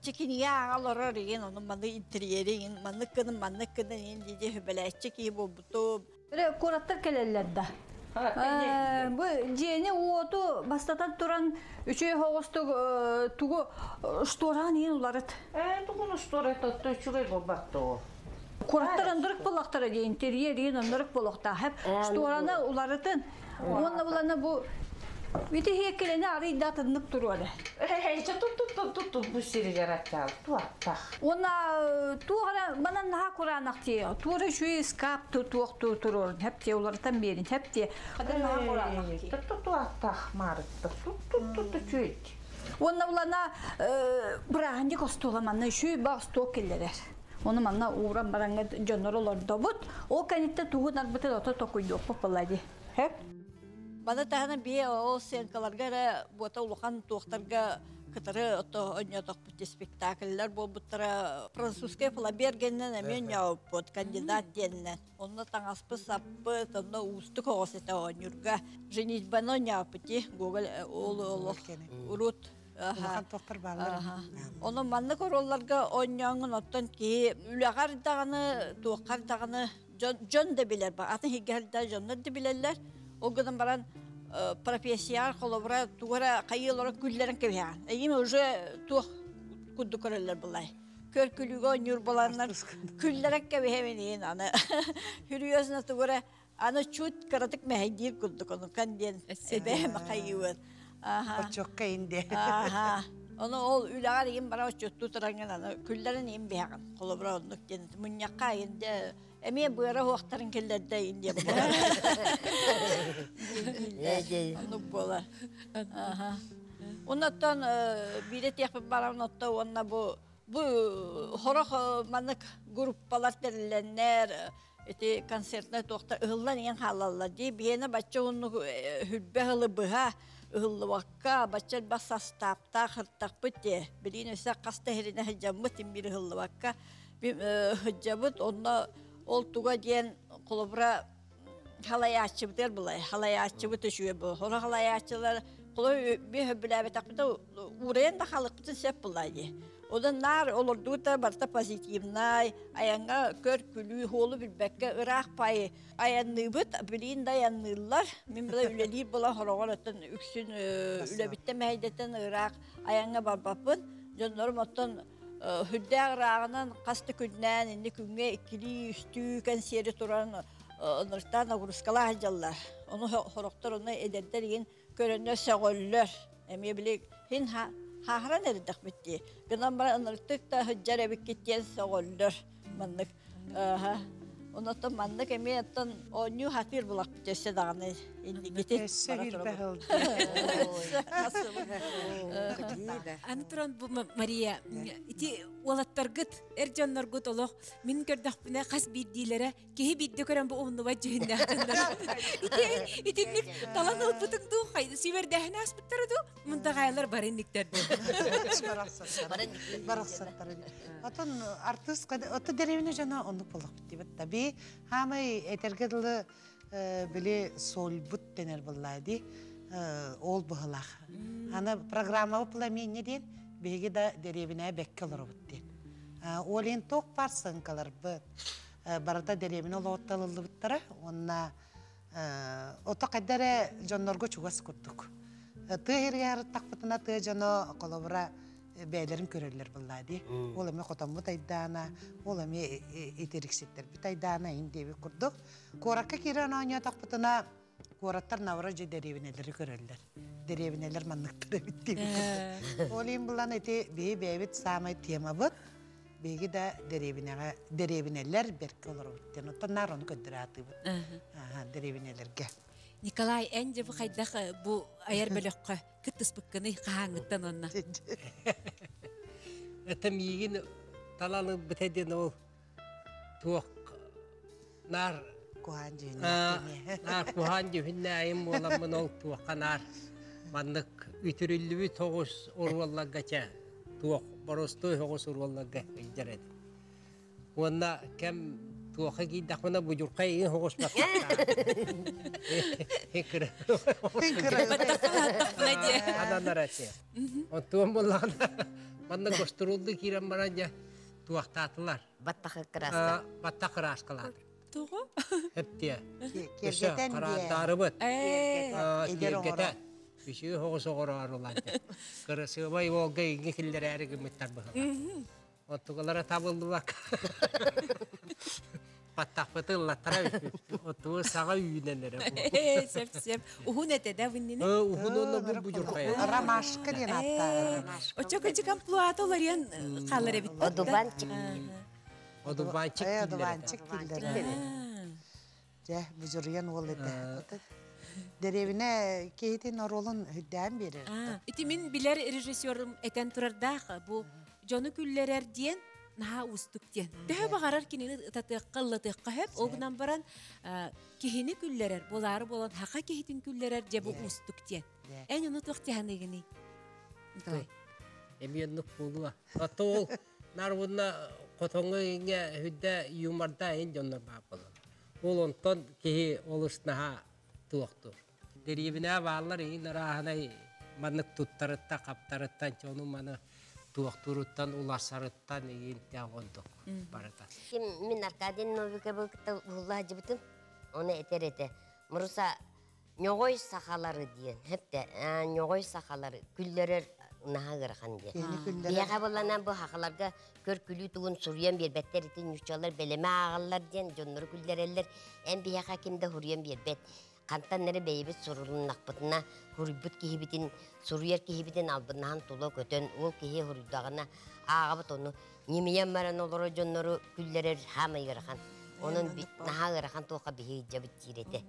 Чекинигэ ааҕа олорор игин, ону маны интерьери игин, маннык гынын, маннык гынын игин дии хүбэлээччи киһи буолбутум. Куораттар кэлэллэр да. Бу дьиэни уоту бастатан туран үчүгэй соҕустук тугу штораан иин уларыт. Тугун штора тотто үчүгэй буолбат Куораттар ындырык буоллахтара дии, интерьер иин ындырык буолуохтаах. Хеп штораны уларытын. Уонна булана бу Ити хиэккилэни арыйда атыннык туруора. Тут бу сиригэр аттаал туаттах. Уонна туох эрэ манан наһаа кураанах дии. Туора үчүгэй ыскаап туох туруорун хэп дии уларытан биэрин хэп дии. Хата наһаа кураанах дии. Тут туаттах маарытта. Тут тут тут үчүгэй. Уонна булана бырааһынньык остуола манна үчүгэй баа остуол киллэрэр. Ону манна ууран бараҥҥа дьоннор олордобут. Ол кэнниттэн тугун арбытын ото токуйдуохпут буолла дии. Хэп? Маны таһынан бие ол сценкаларга эрэ буота улахан туохтарга кытары ото онньоотохпут спектакльлар буолбуттара французскай Флабергеннен эмиэ онньооппут кандидат диэннэн онно таҥаспыт саппыт онно уустук оҕус этэ оонньуурга женитьбаны онньооппут Гоголь ол олох урут улахан туохтар бааллар. Ону маннык оруолларга оонньооҥҥун оттон киһи үлэҕэр даҕаны туоххар даҕаны дьон да билэр атын иһигэр да дьоннор да билэллэр ол гынан баран профессияҕар холобура тугу эрэ хайыы олорон күллэрин кэбиһэҕин эйим уже туох курдук көрөллөр былай көр күлүүгэ оонньуур буоланнар күллэрэн кэбиһэбин иин аны серьезно тугу эрэ аны чуть кыратык мэһэйдиир курдук онукан диэн эбээм хайыыбын Оччокка инде. Ону ол үлэҕэр иин бара отчуттуу тураҥҥын аны күллэрин иин биһэҕин. Холобура оннук диэн мунньахха инде эмиэ быара уохтарын киллэрдэ иин диэн буолар. Оннук буолар. Оннуттан биирэ тиэхпит баран отто уонна бу бу хорох маннык группалар тэриллэннэр ити концертнай туохта ыһыллан иҥэн хаалаллар дии биһиэнэ бачча уһуннук хүрбэ ыһылы быһа ыһыллыбакка бачча элбэх састааптаах хыртахпыт дии билигин өссө хас да иһиринэ сылдьаммыт син биир ыһыллыбакка сылдьабыт онно ол туга диэн холобура халайааччыбытыгар былай халайааччыбыт үчүгэй бу хоро халайааччылар холой би сөбүлээбэтэхпитэ уурайан да халыкпытын сөп булай дии Онон наар олордубут барыта позитивнай, айаҥҥа көр-күлүү, хуолу билбэккэ ыраах пай айанныыбыт, билиин да айанныыллар. Мин била үлэлиир буолан хороҕор оттон үксүн үлэбиттэн мэһэйдэтэн ыраах айаҥҥа барбаппын. Дьоннорум оттон сүрдээх ырааҕынан хас да күннээн инни күҥҥэ иккилии, үстүү кэнсиэри туран ынырыктаан нагрузкалаах сылдьаллар. Ону хорохтор ону эдэрдэр игин көрөннөр сөҕөллөр. Эмиэ били хин хааһыран эрдэхпит дии. Гынан баран ынырыктык да сылдьар эбиккит диэн сөҕөллөр маннык. Онон маннык эмиэ оттон оонньуу хатыыр булахпыт өссө даҕаны инникитин. Өссө киирбэ Аны туран бу Мария ити уолаттаргыт эр дьонноргут олох мин көрдөхпүнэ хас биирдиилэрэ киһи биирдэ көрөн бу умнубат дьүһүннээх дьоннор. Ити итинник талан ылбытыҥ дуу, сүүмэрдээһин ааспыттара дуу, мындаҕаайлар бары инниктэр дуу. Барахсаттар. Отон артыыс ото деревня дьоно оннук буоллахпыт диэбит. Таби хаамай этэргэ дылы били сольбут дэнэр буоллаа дии ол быһылаах. Аны программа пламенье диэн биһиги да дэриэбинэ бэккэ олоробут диэн. Олин ток бар сыҥкаларбыт барыта дэриэбинэ олоҕуттан ылыллыбыттара уонна ото хайда эрэ дьоннорго чугас курдук. Тыа иһиргэ арыттахпытына тыа дьоно холобура бэйэлэрин көрөллөр буоллаа дии. Ол эмиэ хотоммут айдаана, ол эмиэ итирикситтэрбит айдаана ин диэбит курдук. Куоракка киирэн оонньоотохпутуна куораттар навра дьэ дэриэбинэлэри көрөллөр. Дэриэбинэлэр манныктар эбит диэбит курдук. Ол иһин булан ити биһи бэйэбит саамай темабыт биһиги да дэриэбинэҕэ дэриэбинэлэр бэркэ олоробут диэн оттон наар ону көрдөрө аатыыбыт дэриэбинэлэргэ. Николай, эн дьэ бу хайдах бу айар бөлөххө кыттыспыккыный хаһааҥҥыттан онно? Это миигин талан ылбыта диэн ол туох наар куһаан дьүһүннээх наар куһаан дьүһүннээйим буоламмын ол туохха наар маннык үтүрүллүбүт соҕус оруолларга чэ туох боростуой соҕус оруолларга илдьэр этим уонна кэм туохха киирдэхпинэ будьурхай иҥ соҕус Ананар этэ. Онтуон буоллаҕына манна гостурууллуу киирэн баран дьэ туохтаатылар. Баттахы кырааска. Баттах кырааскалаатыр. Тоҕо? Эптиэ. Өссө харааттаарыбыт. Киэргэтэ. Үчүгэй соҕус оҕороорулар. Кырасыабай уолга иҥҥи киллэрээри гыммыттар быһылаах. Оттугалара табыллыбакка. Баттахпыты ыллаттара Оттугу саҕа үүнэн эрэ. Сөп, сөп. Уһун этэ да биннини? Уһун онно бу будьурхай. Ромашка диэн ааттаах. Оччо кыдьык амплуата оларыйан хаалар эбит. Одуванчик. Одуванчик Одуванчик дииллэр. Дьэ, будьуруйан уол этэ. Дэриэбинэ киһитин оруолун үрдээн биэрэр. Ити мин билэр режиссерым этэн турардаах бу дьону күллэрэр диэн наһаа уустук диэн. Төһө баҕарар кинини ытатыахха, ыллатыахха сөп. Ол гынан баран киһини күллэрэр, буолаары буолан хаха киһитин күллэрэр дьэ бу уустук диэн. Эн ону туох тиһаныгыный? Николай. Эмиэ оннук буолуо. Ото ол нарвунна хотоҥҥо иҥэ хүддэ юморда ин дьоннор баар буолаллар. Ол онтон киһи олус наһаа туохтуур. Дэриэбинэ бааллар иин арааһынай маннык туттарыттан, хаптарыттан, ону маны туохтууруттан, уларсарыттан иин онтук барыта. Мин Аркадий Новиковы кытта уһулла сылдьыбытым. Оны этэр этэ. Муруса ньоҕой сахалары диэн хэптэ ньоҕой сахалары күллэрэр наһаа ыарахан диэн. Биһиэхэ булланан бу сахаларга көр күлүү тугун суруйан биэрбэттэр ити ньуччалар бэлэмэ ааҕаллар диэн дьоннору күллэрэллэр. Эн биһиэхэ ким да суруйан биэрбэт. Хантан эрэ бэйэбит сурулуннахпытына суруйбут киһибитин суруйар киһибитин албыннаһан тула көтөн ол киһи суруйдаҕына ааҕабыт ону ньимийэн баран олорор дьоннору күллэрэр хаамай ыарахан. Онон наһаа ыарахан туохха биһи ыдьабыт диир этэ.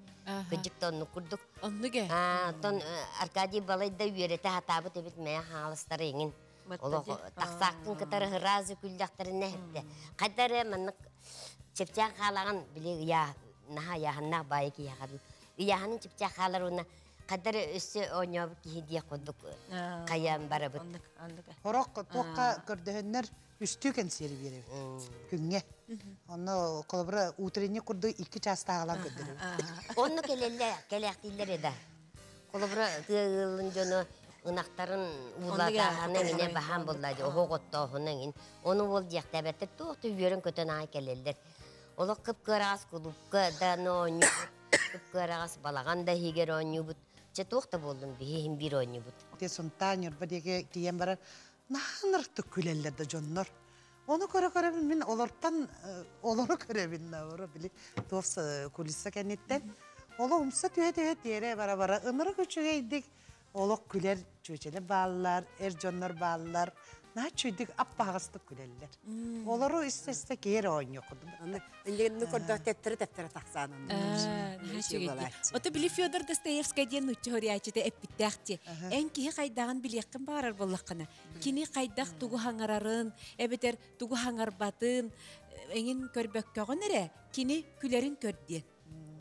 Кыдьык да оннук курдук. Оннук ээ. Оттон Аркадий балай да үөрэтэ сатаабыт эбит мэйэ хаалыстара иҥин. Олох тахсааккын кытары ыраазы күллэхтэринэ эттэ. Хайда эрэ маннык чэпчээн хаалаҕын били ыйаа наһаа ыйааһыннаах баайы киһиэхэ ыйааһынын чэпчээн хаалар уонна хайда эрэ өссө оонньообут киһи диэх курдук хайаан барабыт. Хорох туохха көрдөһөннөр үстүү кэнсиэри биэрэбит күҥҥэ. Онно холобура утренний курдук икки чаастааҕылаан көрдөрөбүт. Онно кэлэллэр, кэлээхтииллэр да. Холобура тыа ыалын дьоно ынахтарын уулаатааһына эҥинэ баһаан буолла дии, оһох оттооһуна эҥин. Ону уол диэхтээбэттэр туох да үөрэн-көтөн аҕай кэлэллэр. Олох кып-кыараҕас кулуупка да оонньуубут, кып-кыараҕас балаҕан да иһигэр оонньуубут. Чэ туох да буоллун, биһи иһин биир оонньуубут. Те Сунтаа Ньурба диэки тиийэн баран наһаа күлэллэр да дьоннор. Ону көрө-көрөбүн мин олортон олору көрөбүн да били туох кулиса кэнниттэн. Оло умса түһэ-түһэ тиэрэ бара-бара ынырык үчүгэйдик. Олох күлэр чүөчэлэр бааллар, эр дьоннор бааллар. Наһаа үчүгүйдүк аппаһаҕастык күлэллэр. Олору истэ-истэ киһи эрэ оонньуох курдук. Иннигин көрдөх тэптэрэ-тэптэрэ тахсаан Ото били Федор Достоевскай диэн нуучча хоруйааччыта эппиттээх дии. Эн киһи хайдаҕын билиэххин баҕарар буоллаххына, кини хайдах тугу хаҥарарын, эбэтэр тугу хаҥарбатын эҥин көрбөккөҕүн эрэ, кини күлэрин көр диэн.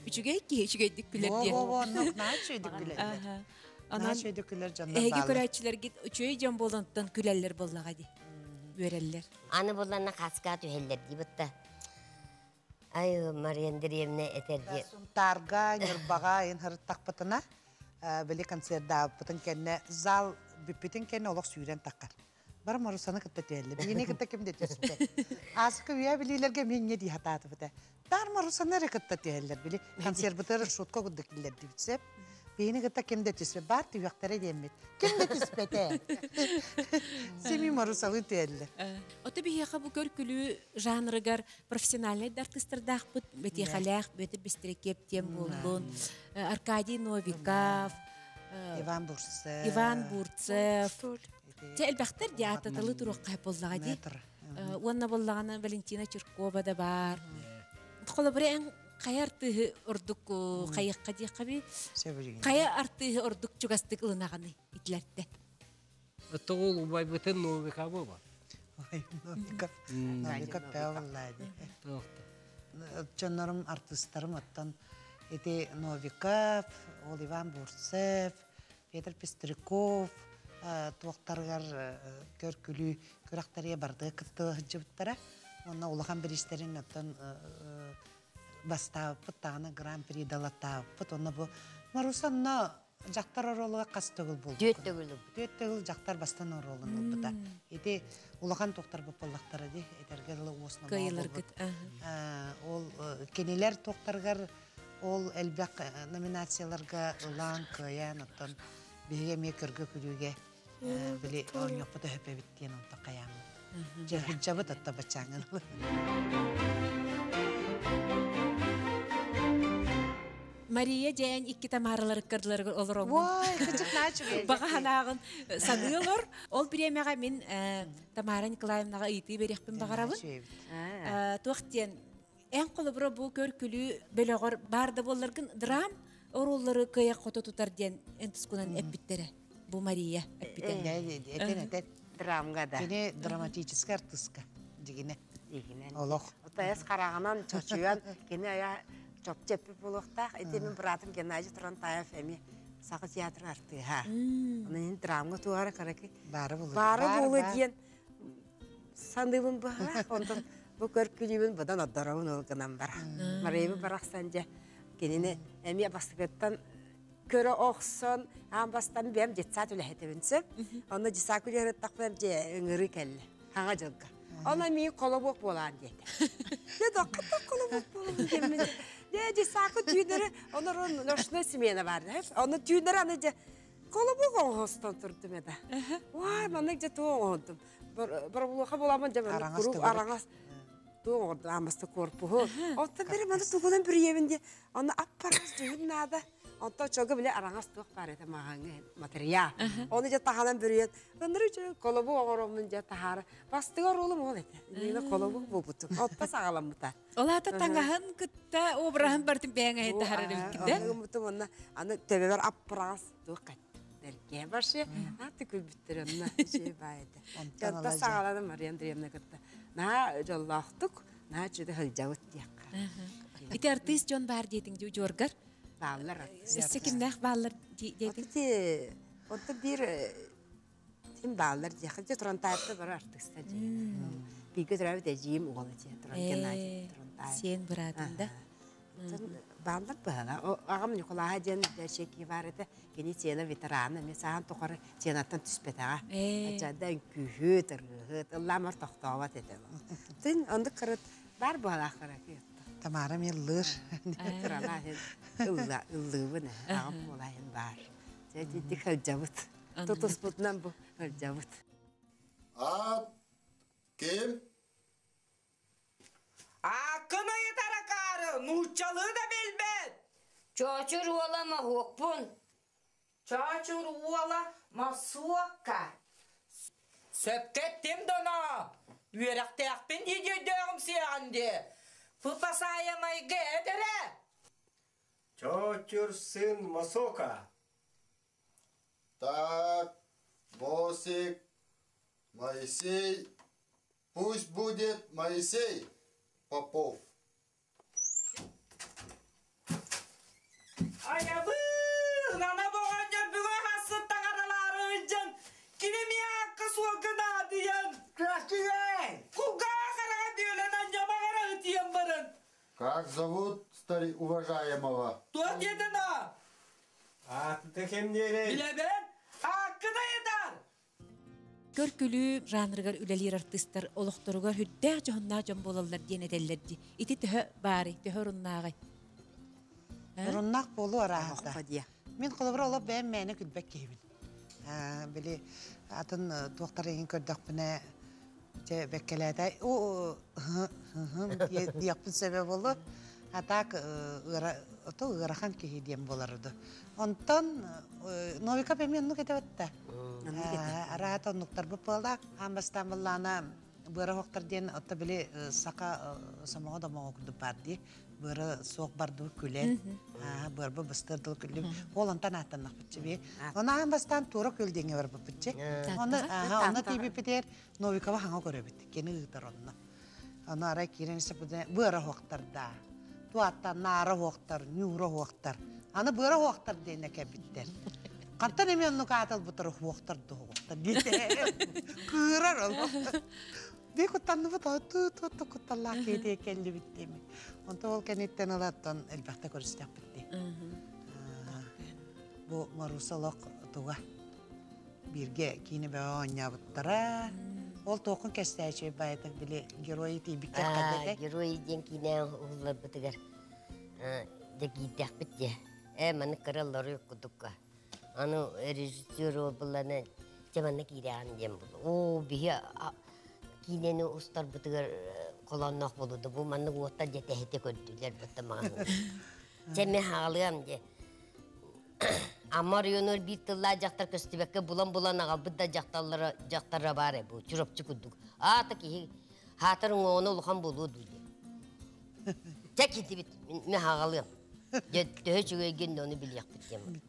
Үчүгэй киһи үчүгэйдик күлэр диэн. Во-во-во, оннук наһаа үчүгэйдик күлэллэр. Анан үчүгэйдик күлэр дьоннор эһиги бааллар. көрөөччүлэргит үчүгэй дьон буолан күлэллэр буоллаҕа дии. Үөрэллэр. Аны булланна хаска түһэллэр дии бытта. Ай, Мария Андреевна этэр дии. Сунтаарга, Ньурбаҕа ин һырыттахпытына, били концердаабыппытын кэннэ зал бүппүтүн кэннэ олох сүүрэн таххар. Бары Марусаны кытта түһэллэр. Биһини кытта ким да түспэт. Ааскы үйэ билиилэргэ мин инньэ дии сатаатыбыта. Таар Марусаны эрэ кытта түһэллэр. Били концербытыгар шутка курдук киллэрдибит сөп. Биһини кытта ким да түспэт. Баар түһүөхтэрэ диэммит. Ким да түспэтэ. Семи Марусалыы түһэллэр. Ото биһиэхэ бу көр-күлүү жанрыгар профессиональнай да артыыстардаахпыт. Бэтиэхэлээх Бүөтүр Бистрекеп диэн буоллун, Аркадий Новиков, Иван Бурцев. Иван Бурцев. Дьэ элбэхтэр дии ааттаталы туруохха буоллаҕа дии. Уонна буоллаҕына Валентина Чиркова да баар. Холобура эн хайа артыыһы ордук хайыахха диэххэ би? Хайа артыыһы ордук чугастык ылынаҕыный итилэртэн? Оттоҕул убайбытын Новикова буолар. Новиков. Новиков пәваллаа дии. Дьоннорум артыыстарым оттон ити Новиков, ол Иван Бурцев, Петр Пестряков туохтарыгар көр-күлүү күрэхтэригэ бардыга кытта сылдьыбыттара. Уонна улахан бириистэрин оттон бастаабыппыт даҕаны гран-при далаттаабыппыт. Онно бу Маруся онно дьахтар оруолугар хас төгүл буолбут? Түөрт төгүл ылбыт. Түөрт төгүл дьахтар бастан оруолун ылбыта. Ити улахан туохтарбыт буоллахтара дии, этэргэ дылы уос номоҕо буолбут. Ол кинилэр туохтарыгар Ол элбэх номинацияларга ылан, кыайан, оттон биһиги эмиэ көргө-күлүүгэ били оонньуохпут өһөпөбүт диэн онтон хайааммыт. Дьэ, сылдьабыт отто баччааҥҥын. Мария дьээн икки Тамаралары кырдыларыгар олороҥҥун. Ой, кычык наачугай. Баҕа санааҕын саныы олор. Ол бириэмэҕэ мин Тамара Николаевнаҕа ыйытыы бериэхпин баҕарабын. Туох диэн Эн холобура бу көр-күлүү бөлөҕөр баар да буолларгын драм оруоллары кыайа хото тутар диэн эн тускунан эппиттэрэ. Бу Мария эппитэ. Этен этен. Драмга да. Кини драматическай артыска дигине. Дигинен. Олох. Отайас хараҕынан чочуйан кини ая чопчу эппит буолуохтаах. Ити мин братым Геннадий Турантаев эми Саха театрын артыыһа. Онон драмга туара караки. Бары булу. Бары булу диэн саныыбын быһалаах. Онтон бу көркүлүүбүн быдан ордоробун ол гынан бара. Марыйбы барахсан дьэ кинини эмиэ бастакыттан көрө охсон аан бастан бэйэм детсад үлэһитэбин сөп. Онно детсад үлэһиттахпына дьэ ыҥырыы кэллэ. Хаҥа дьылга. Онно миигин колобуок буолаан диэтэ. Дьэ докката колобуок буолабын диэммин. Дьэ детсадка түүннэри онор ночной смена бар. Онно түүннэри аны дьэ колобуок оҥостон турдум эда. Уай маннык дьэ туох оҥоһунтум. Боробулуоха буоламмын дьэ куруук араҥас туох оҥордум аамаста корпуһу. Оттон бери маны тугунан бүрүйэбин диye. Онно аппарас дьүһүн наада. Онтон чолго биле араҥас туох баар этэ маҕаҥҥа материал. Оны дьэ таһанан бүрүйэн. Ыныры үчүгэй колобу оҥороммун дьэ таһаара. Бастыгар оруолум ол этэ. Иннинэ колобу буолбутум. Отто саҕаламмыта. Ол аата таҥаһын кытта обраһын бартын бэйэҥ эһи таһарар эбиккит да? Ыммытым онно аны төбөбөр аппараҥас туох Бэркэ баршы ааты күлбүттэр онно үчүгэй баай этэ. Онтон саҕалана Мария Андреевна кытта наһаа дьоллоохтук, наһаа үчүгэй сылдьабыт диэххэ. Ити артыыс дьон баар диэтиҥ дии удьуоргар? Бааллар артыыс. Өссө кимнээх бааллар диэтиҥ? Ити онтон биир ким бааллар диэххэ дьэ Турантаевта бары артыыстар дии. Бииргэ төрөөбүт эдьиийим уола дии Туран Геннадий Турантаев. Сиэн быраатын да? Бааллар быһала. Аҕам Ньукулааһа диэн Чеки баар этэ. Кини сцена ветерана, эмиэ саһан тухары сценаттан түспэтэҕэ. Аччада үҥкүүһүт, ырыаһыт, ыллаамар тохтообот этэ. Тин оннук кырыт бар быһалаах кыра Тамара ыллыыр. Кыралаах ылла ыллыыбын аҕам буолайын баар. Дьэ дьидди сылдьабыт. Тутуспутунан бу сылдьабыт. Аат ким? Ааккын ыйытар акаары, нууччалыы да билбэт! Чоочур уола моһуокпун. Чоочур уола Мосуока. Сөпкө эттим доно! Үөрэхтээхпин дии өйдөөҕүм сиэҕин дии. Пыпасаайамайга эт эрэ! Чоочур сын Мосока. Так, Мосик, Моисей, пусть будет Моисей Попов. Айабыын, ана боҕонньор бүгүн хассыт таҥаралаары ыдьан, кини миакка суолга наадыйан, кулгаах хараҕа бүөлэн анньамаҕара ытыйан баран. Как зовут стари уважаемого? Туох диэтин аа? Аатыта кимниэрэй? Билэбин, ааккын ыйытар. Көр-күлүү жанрыгар үлэлиир артыыстар олохторугар сүрдээх дьоһуннаах дьон буолаллар диэн этэллэр дии. Ити төһө баарый, төһө оруннааҕый? Оруннаах буолуу арааһата. Мин холобура олох бэйэм мээнэ күлбэт киһибин. Били атын туохтары иһин көрдөхпүнэ чэ бэккэлээтэ диэхпин сөбө буолуо. А так ото ыарахан киһи диэн буолар ду. Онтон Новиков эмиэ оннук этэ батта. Араата оннуктарбыт буолла. Аан бастаан буоллаана быара оһохтор диэн отто били саха сомоҕо домоҕо курдук баар дии. Быара суох бардыбыт күлэн. Быарба быстыр дыл күллүм. Ол онтон ааттаннахпытчы би. Оны аан бастаан туора күл диэҥҥэ барбыппытчы. Оны онно тиийбиппитигэр Новикова хаҥа көрөбүт. Кини ыытар онно. Ону арай киирэн истэппитинэ быара оһохтор даа. Туаттан наара оһохтор, ньуура оһохтор. Аны быара оһохтор диэнэ кэлбиттэр. Хантан эмиэ оннук аатылбыттар оһуохтар да оһуохтар диэтэ. Кыырар ол. Бии куттанныбыт туу туу кутталлаах киһи кэллибит диэми. Онто ол кэнниттэн ылаттан элбэхтэ көрүстэхпит дии. Бу Маруса олох туга бииргэ киинэ бөҕө оонньообуттара. Ол туоххун кэстээччи баайытык били герой тиийбиккэр ханна Герой диэн киинэ уһулларбытыгар дьэ киирдэхпит дии. Ээ маны кыра лоруй кудукка. Аны режиссер буолланы дьэ манна киирэҕин диэн буолла. Оо биһи киинэни устарбытыгар холоонноох буолуо бу маннык уоттар дьэ тэһитэ көрдүлэр бытта маҕаһыҥҥа. Чэ мин хаалыам дьэ. Амма оройуонугар биир тыллаах дьахтар көстүбэккэ булан-булан аҕалбыт да дьахталлара дьахтара баар ээ бу Чурапчы курдук. Аата киһи хаатар уҥуоҕуна улахан буолуо дуу диэн. Чэ киирдибит, мин хаҕалыам. Дьэ төһө үчүгэйгин ону билиэхпит диэн.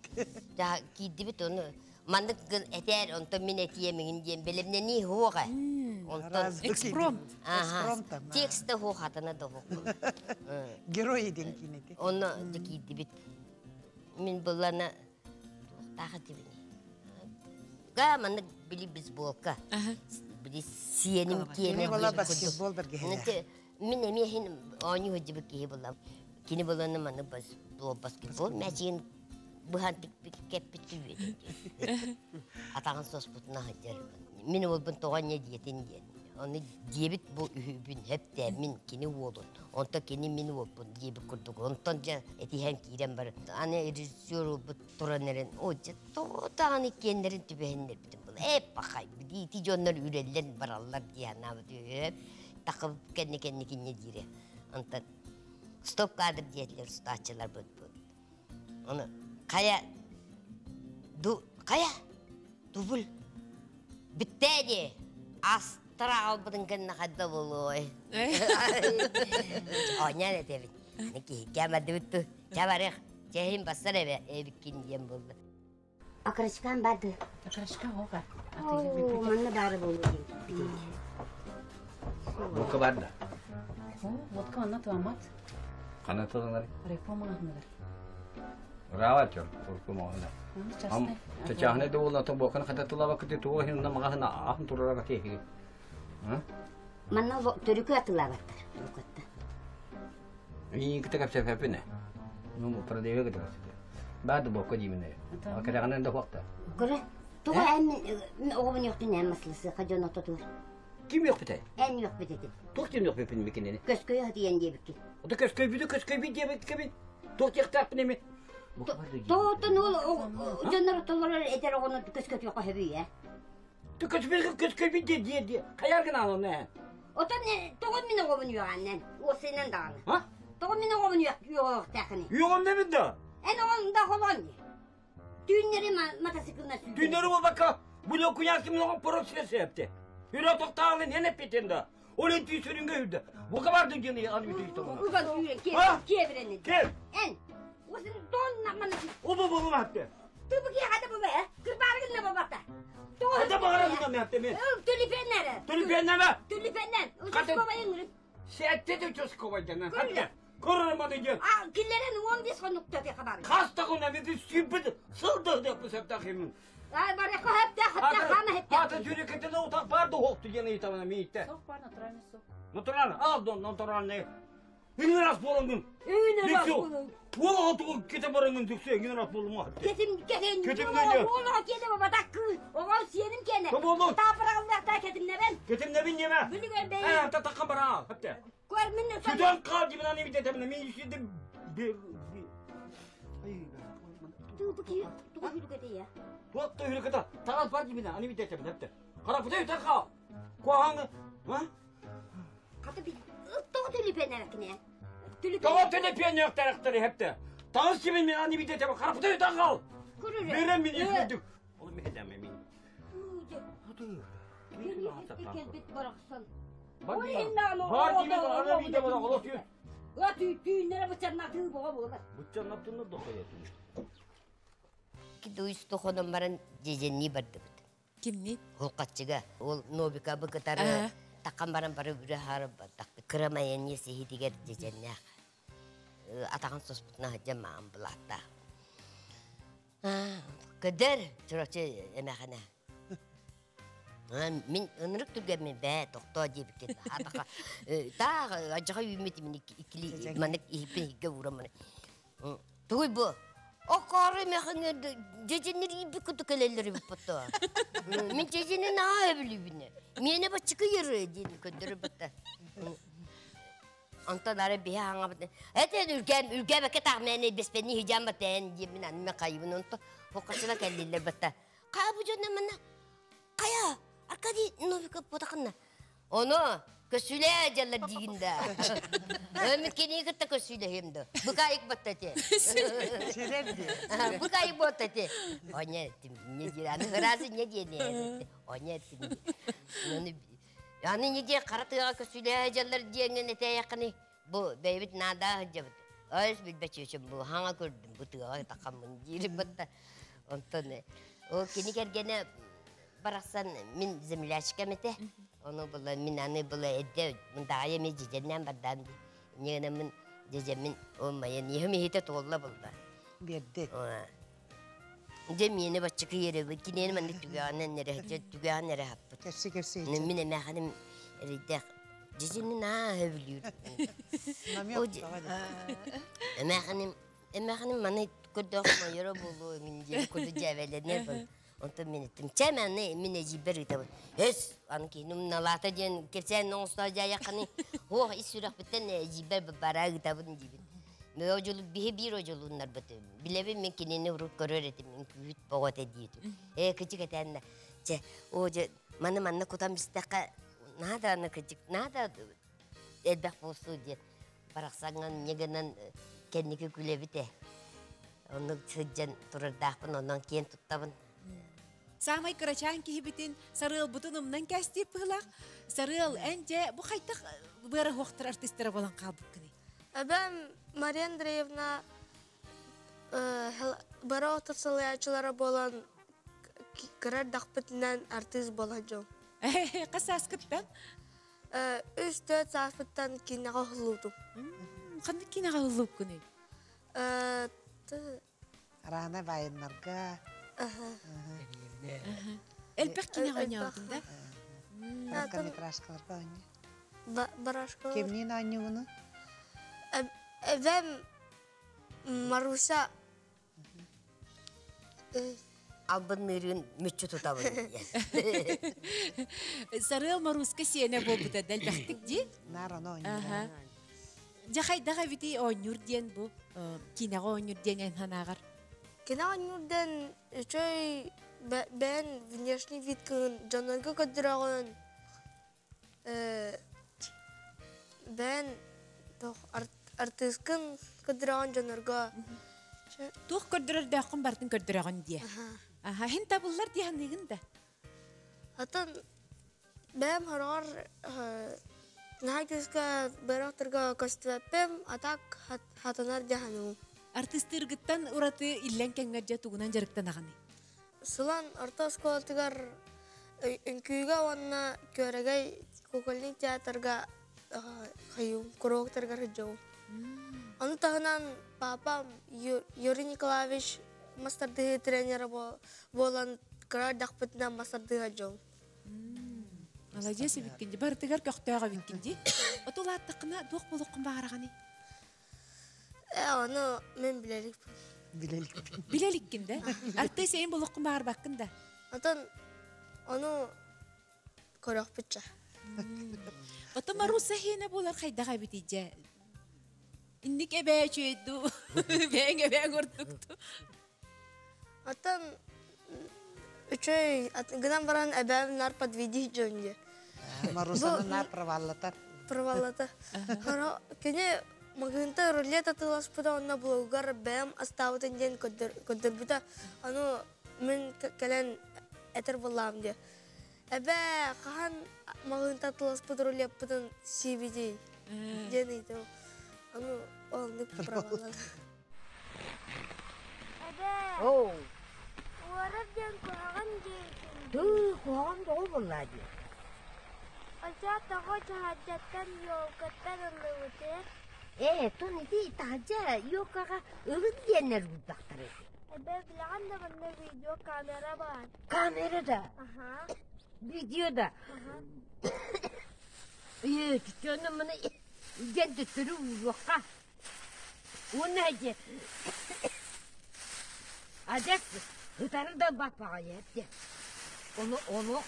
Дьэ киирдибит ону маннык гын этээр онтон мин этиэм иҥин диэн бэлэмнэнии суох ээ. Онтон Экспромт. Ага. Текст да суох хатана да суох. Герой диэн киинэти. Онно дьэ киирдибит. Мин былана туохтаах этибиний? Га маннык били бейсболка. Били сиэним киэнэ була баскетбол бэргэһэлээх. Мин эмиэ иһин оонньуу сылдьыбыт киһи буоллам. Кини буланы маннык баскетбол мээчигин быһан кэппит түбүөтүн диэн. Атаҕын соспутуна сылдьар. Мин уолбун тоҕо анньа диэтин диэн. Ону диэбит бу үһүбүн хэптэ мин кини уолун, онтон кини мин уолбун диэбит курдук. Онтон дьэ этиһэн киирэн баран, аны режиссер уолбут туран эрэн, о дьэ тоҕо даҕаны иккиэннэрин түбэһиннэрбитим буолла. Ээ пахай, ити дьоннор үрэллэн бараллар дии санаабыт үһү. Тахып кэнни кэнникинньэ диирэ. Онтон стоп кадр диэтилэр устааччыларбыт. Ону хайа ду хайа дубль бүттээ дии астара аҕалбытын кэннэ хайда буолуой оонньоон этэбин аны киһиккэ бардыбыт ту чэ барыах чэһин бассар эбэ эбиккин диэн буолла Окорочкам барды. Окорочка оҕа. Манна баары буолуо диэн Водка бар да? Водка манна туамат. Хана тылынар? Райпо маҕаһыныгар. Браво, чор, турку маҕаһына. Чачаһына да буолла, то буоканы хата тылабаккыты туох иһин маҕаһына аһын турарага тиэһиги. Манна төрүкү атылаабаттар. Лукатта. Ииките кэпсэпэппин Ну, продавец кытта кэпсэтэ. Баады бокка диибин Кэрэҕинэн да хуохта. Көрө, туга эн оҕобун үөхтүн эн маслысыаха дьон ототур. Ким үөхпүтэй? Эн үөхпүт этин. Туох диэн үөхпүппүн микинини? Көскөйө хатыйан диэбиккин. Ото көскөйбүтү көскөйбүт диэбиккин. Туох диэхтээхпин эми? Тоотон ол дьоннор толорор этэр оҕону көскөтүөххэ хөбүй ээ. Көскөйбүт диэ диэ диэ. Хайар гынаан онно ээ. Отон тоҕо мин оҕобун үөҕэннэн, уосайынан даҕаны. Тоҕо мин оҕобун үөҕүөхтээххиний? Үөҕүм да? Эн оҕоҥ да холоон дии. Түүннэри мотоциклына сүүрдэ. Түүннэри болбакка, бу лөкуяски много порок септе. Үрө тоқтағылы нені петенді. Ол ен түй сүрінге үрді. Бұқа барды гені аны үті үті бұны. Уган сүүрен, кебірені. Кел. Эн, осын дон нақманы. Обы болу мәтті. Тыбы ки хада бу бе, кырбарыгын на бабата. Хада бағарагын мәтті мен. Түліпеннер. Түліпеннер. Түліпеннер. Участковый ыңырып. Сәтте де участковый дена. Хатта. Көрірманы ген. А, киллерен 15 хонукта те хабар. Қастығына менді сүйпіді, сылдық деп бұл сәпті қимын. Ай, бар яққа хәпте, хәпте, хана хәпте. Аты жүрекетіне отақ барды хоқты гені итамына мейітті. Сок бар, натуральный сок. Натуральный, ал дон, натуральный. Үңір ас болыңын. Үңір ас болың. Ол аты кете барыңын түксе, үңір ас болың аты. Кетим, кетим. Кетим нені? Ол кете баба кы. Оған сенім кені. Кім болу? Тапырағын кетим небен. Кетим небен неме? Білген бей. Ә, таққан бара, хәпте. Көр мине. Сүден қал деймін, аны бит етемін. Мен үйседі бер. Тупы ки, тугы хүргөтө я. Туатты хүргөтө. Тарас бар деймін, аны бит етемін, хәпте. Қара пытай өтер қал. Қуағаңы, ха? Қаты би, тоғы төлепен әрекіне. Тоғы төлепен өқтәректері хәпте. Тағыз кемін мен аны бит етемін, қара пытай өтер қал. Берем мен үйсүдік. Ол мен кетемін мен. Келбет барақсан. Бар деймін, аны бит етемін, олос үй. Түйінлері бұчарна тыы боға болар. Бұчарна тыны доқай етін. Кидуис тохонон баран жеженни барды бит. Кимни? Холкатчыга. Ол Новика быкытары таккан баран бары бүрө харып кырамайын есе хитигер жеженнях. Атаган соспутна жамаан булатта. Кыдыр чурочу эмехана. Мен ынырык түргөн мен бә токто деп кетти. Атака таг ажыга үймөт мен икили манык ихпен хигге урамын. Тугуй бу. Окары механер жеженер иби куту келелери бутта. Мен жежене на билибине. Мене бачык йыры дин көндөрү бутта. Онтон ары бие аңа бутта. Эте үлкәм үлкәм бәкә таг мене беспени хижам бутен дим мен анме кайыбын онто. Хокачына келдилер бутта. Кая бу жонна мына? Кая? Аркадий Новиков бутакынна. Оно көсүле жаллар дигинде. Өмүт кени кытта көсүле хемде. Букайык батта те. Букайык батта те. Оня тим не дир аны хырасы не диене. Оня тим. Аны не дие каратыга көсүле жаллар диенген эте якыны. Бу бейбит нада жабыт. Өз билбече бу хаңа көрдүм бу тыга такамын дир батта. Онтон о кени кергене бараксан мин землячка мете. Оны була мин аны була эдде мында эми жеженнен бардан. Негене мин жежемин олмайын ехми хите толла булда. Берди. Же мени бачык yeri кинени мен түгәнен нере түгән нере хаппыт. Кепси кепси. Мин эме ханым ридә жеженин а хөблүр. Эме ханым эме ханым маны көрдөх майора болу мин же көрдө жабелер бол. Онтон мен еттим. Чәмәне мине жибер итә. Эс, аны кинум налата ден кепсән оңста жаякны. Хо, ис сүрәк битен жибер бара итә бун дибин. Мен ожолу бихе бир ожолуннар бит. Билебин мен кинени уруп көрөр этим. Мен күт богот эдиет. Э, кичик этәнне. Че, о же маны манны кутам истәкә нада аны кичик, нада элбәк болсу дия. Бараксаңан негенен кенники күлебите. Оны сыджан турырдаакпын, онон киен туттабын. Самай кырачан кихибитин сарыал бутун умнан кәсти пылақ. Сарыал әнже бу қайтақ бұры хоқтыр артистері болан қалбықкыны. Әбәм Мария Андреевна бара отырсалаячылара болан кырар дақпытынан артист болан жол. Қасаскыттан? 3-4 саспыттан кинеға хулудум. Қандай кинеға хулуп күні? Рана байыннарга. Элбек кинеға ойнадың да? Короткометражкаларга ойны. Барашка. Кемнин ойнугуну? Эвем Маруся. Албын нырын мүччү тутабын. Сарыл Маруска сиене болбута дәлбәхтик ди? Нараны ойнур. Жахайдаға бити ойнур диен бу. Кинеға ойнур диен эн ханагар. Кинеға ойнурден үчөй бен внешний вид кын жонорго көдүрөгөн бен артисткын көдүрөгөн жонорго. Туох көрдөрөрдөөххүн бартын көрдөрөҕүн дии. Аха, хин табыллар дии ханыгын да. Атын бэйэм хороҕор наһаа күүскэ бырахтарга көстүбэппин, а так хатанар дии саныыбын. Артыыстыыргыттан ураты иллэҥ кэмҥэр дьэ тугунан дьарыктанаҕыный? Сылан орто оскуолатыгар үҥкүүгэ уонна Күөрэгэй кукольный театрга хайыым, куруоктарыгар сылдьабын. Ону таһынан папам Юрий Николаевич мас тардыһыы тренера буолан кыра эрдэхпитинэ мас тардыһа дьон. Маладьыас эбиккин дии, барытыгар көхтөөх эбиккин дии. Оту улааттаххына туох буолуоххун баҕараҕыный? Э, ону мин билэрикпин. Билэликпин. Билэликкин да? Артыыс эйин буолуоххун баҕарбаккын да? Отон ону көрөхпүтчэ. Ото Маруса хиэнэ буолар хайдах эбитий дьэ? Инник эбээ үчүгэй дуу, бэйэҥ эбээҥ ордук дуу? Оттон үчүгэй гынан баран эбээм нар подведи дьон диye. Марусаны нар проваллатар. Проваллата. Кини магыынта рулет атыыласпыта онно блогар бэйэм астаабытын диэн көрдөрбүтэ. Аны мин кэлэн этэр буоллаҕым диye. Эбээ, хаһан маҕыынта атыыласпыт рулеппытын сиибитий? диэн ыйытым. Ону оннук проваллан. Эбээ, Оо, уорар диэн куһаҕан диэтиҥ. Тыы, куһаҕан тоҕо буоллаа дии. Оччо тоҕо чаһардьаттан елкаттан ыллыбытый? Ээ, тон ити таһырдьа елкаҕа ылын диэннэр уурдахтара ити. Эбээ, билэҕин да манна видеокамера баар. Камера да? Аха. Видео да? Аха. Ээ, чөчөнө маны дьэн төттөрү ууруохха. Уонна дьэ адьас ытары да баппаҕайа дьэ. Ону олох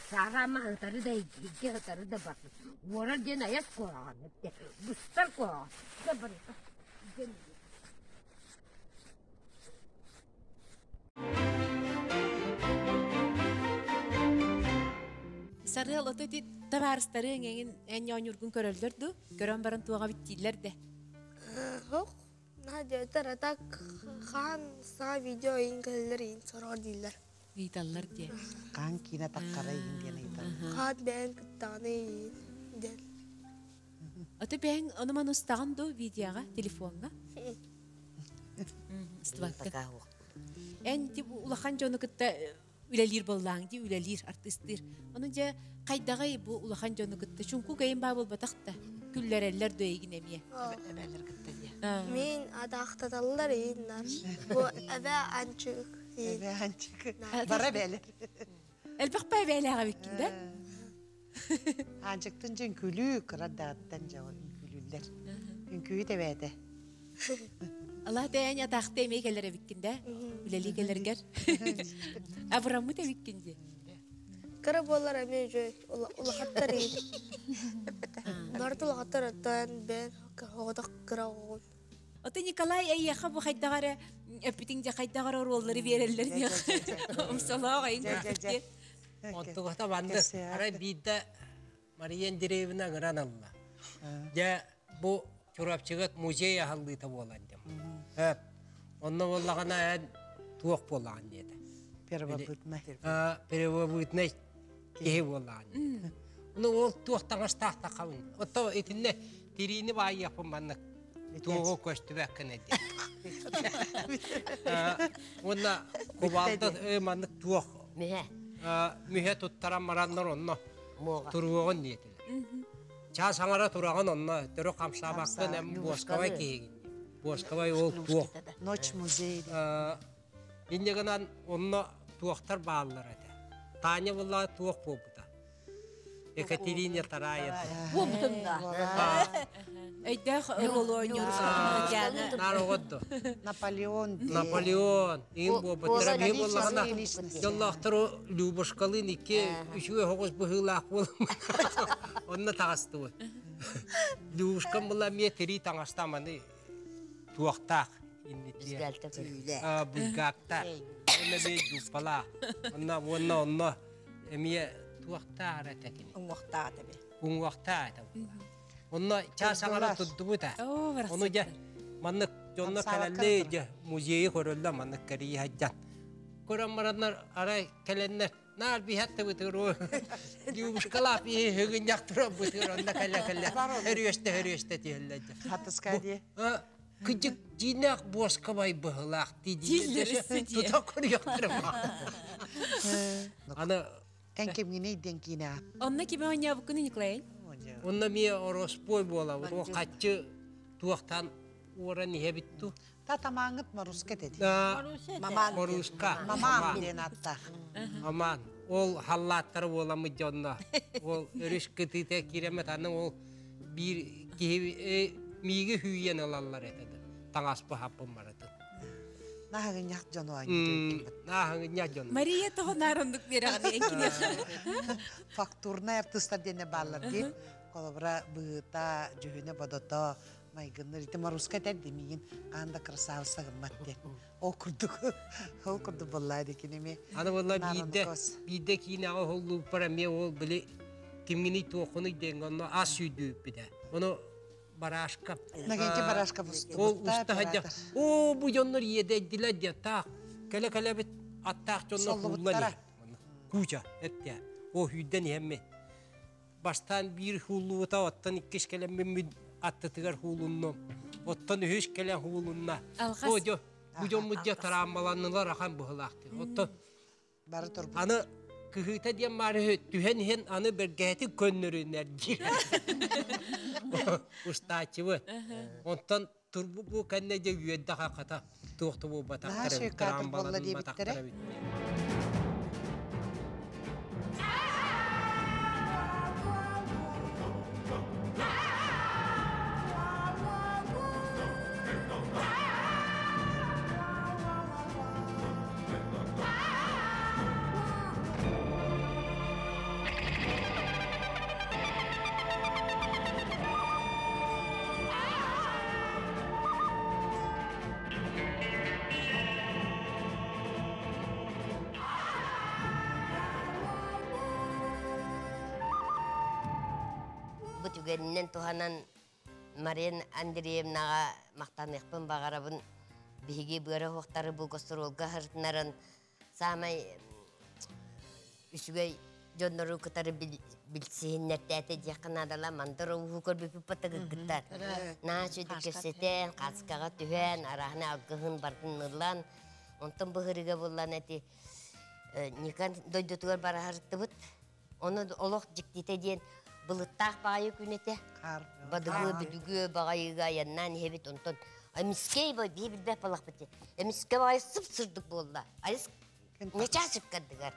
саараама ытары да илгэ ытары да баппы. Уорар диэн айас куһаҕан дьэ. Быстар куһаҕан. Дьэ барыта. Дьэн Сарыал ото ити табаарыстарыҥ эҥин эн оонньуургун көрөллөр дуу? Көрөн баран туоҕа биттииллэр де? Суох. Наһаа диэтэр, а так хаан саҥа видео ыйын кэлэллэр ыйын сороҕор дииллэр. Ыйыталлар диэ. Хаан киинэ таххара ыйын диэн ыйыталлар. Хаан бэйэҥ кыттаҕына ыйын диэн. Ото бэйэҥ ону-маны устаҕын дуу видеоҕа, телефоҥҥа? Устубакка. Эн ти улахан дьону кытта үлэлиир буоллааҥ дии, үлэлиир, артыыстыыр. Ону дьэ хайдаҕый бу улахан дьону кытта? Чуҥку кэйин баа буолбатах да, күллэрэллэр дуо эйигин эмиэ? Эбээлэр кытта диэ. Мин атаахтаталлар ииннар. Бу эбээ анчык. Эбээ анчык. Бара эбээлэр. Элбэх па эбээлээх эбиккин да? Аанчыктын дьэ үҥкүүлүү кыра дааттан дьэ үҥкүүлүүллэр. Үҥкүүһүт эбээтэ. Алаа тэйэн атаахта эмиэ кэлэр эбиккин да? Үлэлии кэлэргэр. Абыраммыт эбиккин дии. Кыра буолар эмиэ үчүгэй улахаттар иин. Барыта улахаттар оттон бэйэн оҕотох кыра оҕоҕун. Ото Николай эйиэхэ бу хайдах эрэ эппитиҥ дьэ хайдах эрэ оруоллары биэрэллэр диэх умсалаах айын көрбүт Онтугата маннык арай биирдэ Мария Андреевна ыҥыран ылла. Дьэ бу Чурапчыга музей аһыллыыта буолан дем. Эп онно буоллаҕына эн туох буоллаҕын диэтэ. Первобытный. Первобытный киһи буоллаҕын диэтэ. Ну ол туох таҥастаах тахабын. Отто итиннэ тириини баайыахпын маннык туоҕу көстүбэккин диэн. Уонна кубалда маннык туох Мүһэ. Мүһэ туттаран бараннар онно туруоҕун диэтилэр. Чаас аҥара тураҕын онно төрө хамсаабаккын эм буоскабай киһигин. Буоскабай ол туох. Ночь музей. Инньэ гынан онно туохтар бааллар этэ. Таня буоллаҕа туох буолбута. Екатерина Тараева. Буолбутунна. Өйдөөх оруолу оонньуур Наар оҕодду. Наполеон. Наполеон. Иин буолбуттара. Мин буоллаҕына дьоллоохтору Любушкалыын икки үчүгэй оҕус быһыылаах буолан онно таҕыстыбыт. Любушкам была эмиэ тирии таҥастааманы туохтаах иннитиэ. Быгаактаах. Онно эмиэ дьууппалаах. Онно уонна онно эмиэ туохтаах эрэ этэ кини. Уҥуохтаах этэ. Уҥуохтаах этэ. Онно чаас аҥара турдубут аа. Ону дьэ маннык. Дьонно кэлэллэ дьэ музейы көрөллө маннык кэрийи хajjan. Көрөн бараннар арай кэлэннэр наар биһат бытыру. Дюбушкалап и хыгынньах тура бытыр онна кэлэ кэлэ. Хөрүөстэ хөрүөстэ тиһэллэ. Хатыска дии. Кыдьык дьиинээх буоскабай быһылаах дии тута көрүөхтэрэ. Аны Эн кимҥиний диэн киинэ. Онно кими оонньообуккун Николай? Онно ми ороспуой буолабыт. О хаччы туохтан уоран иһэбит ту. Та тамааҥыт Маруска теди. Маман. Маруска. Маман диэн аттаах. Маман. Ол халлааттары буоламмыт дьонно. Ол өрүс кытыыта киирэммит аны ол биир киһи мииги хүүйэн ылаллар этэ. Таҥас быһаппын барытын. Наһыгынньах дьону оонньуу. Наһыгынньах дьону. Мария тоҕо наарондук биэрэҕин эҥкиниэхэ. Фактурнай артыыстар диэнэ бааллар дии. Холобура быыта, дьүһүнэ бодото, майгынныр. Ити Маруска этэр димиин хаан да красавица гыммат диэн. Ол курдук, ол курдук буоллаа дии киними. Аны буолла биирдэ, биирдэ киинэҕэ уһуллууппар эмиэ ол били кимҥиний туоххунуй диэҥҥэ онно ас сүүрдүүппүтэ. Ону барашка. Нагенти барашка Ол уста хадьа. Оо, бу дьоннор иэдэйдилэр диэ таах. Кэлэ кэлэбит аттаах дьоннор хууллан Куча эттэ. О хүйдэн иһэмми. Бастаан биир хууллубута, оттон иккис кэлэммин аттытыгар хуулуннум. Оттон үһүс кэлэн хуулунна. О, дьо, бу дьоммут дьэ тарааммаланнылар ахан быһылаахтыы. Оттон Бары турбут. Аны кыһыыта диэн маары түһэн иһэн аны бэргэһэтин көннөрүнэр диир. Устааччыбы. Онтон турбу бу кэннэ дьэ үөрдэ хата туох да буолбатахтар эбит, трамбаланматахтар эбит. Бу түгэнинэн туһанан Марина Андреевнаҕа махтаныахпын баҕарабын. Биһиги быара уһуктары бу гастролга сырытыннаран саамай үчүгэй дьоннору кытары билсиһиннэртээтэ диэххэ наадала мандар ууһу көрбүппүт патыгыгыттар. Наһаа үчүгэй кэпсэтэн, хаскаҕа түһэн, арааһына алгыһын бардын ылан, онтон быһырыга буллан эти Никон дойдутугар бараһыртыбыт. Ону олох дьиктитэ диэн былыттаах баҕайы күн этэ. Бадыгы бүдүгү баҕайыга айаннаан иһэбит онтон эмискэй бай биһи билбэт балахпыт эмискэ баҕайы сып-сырдык буолла. Айыс нечаа сыпкардыгар.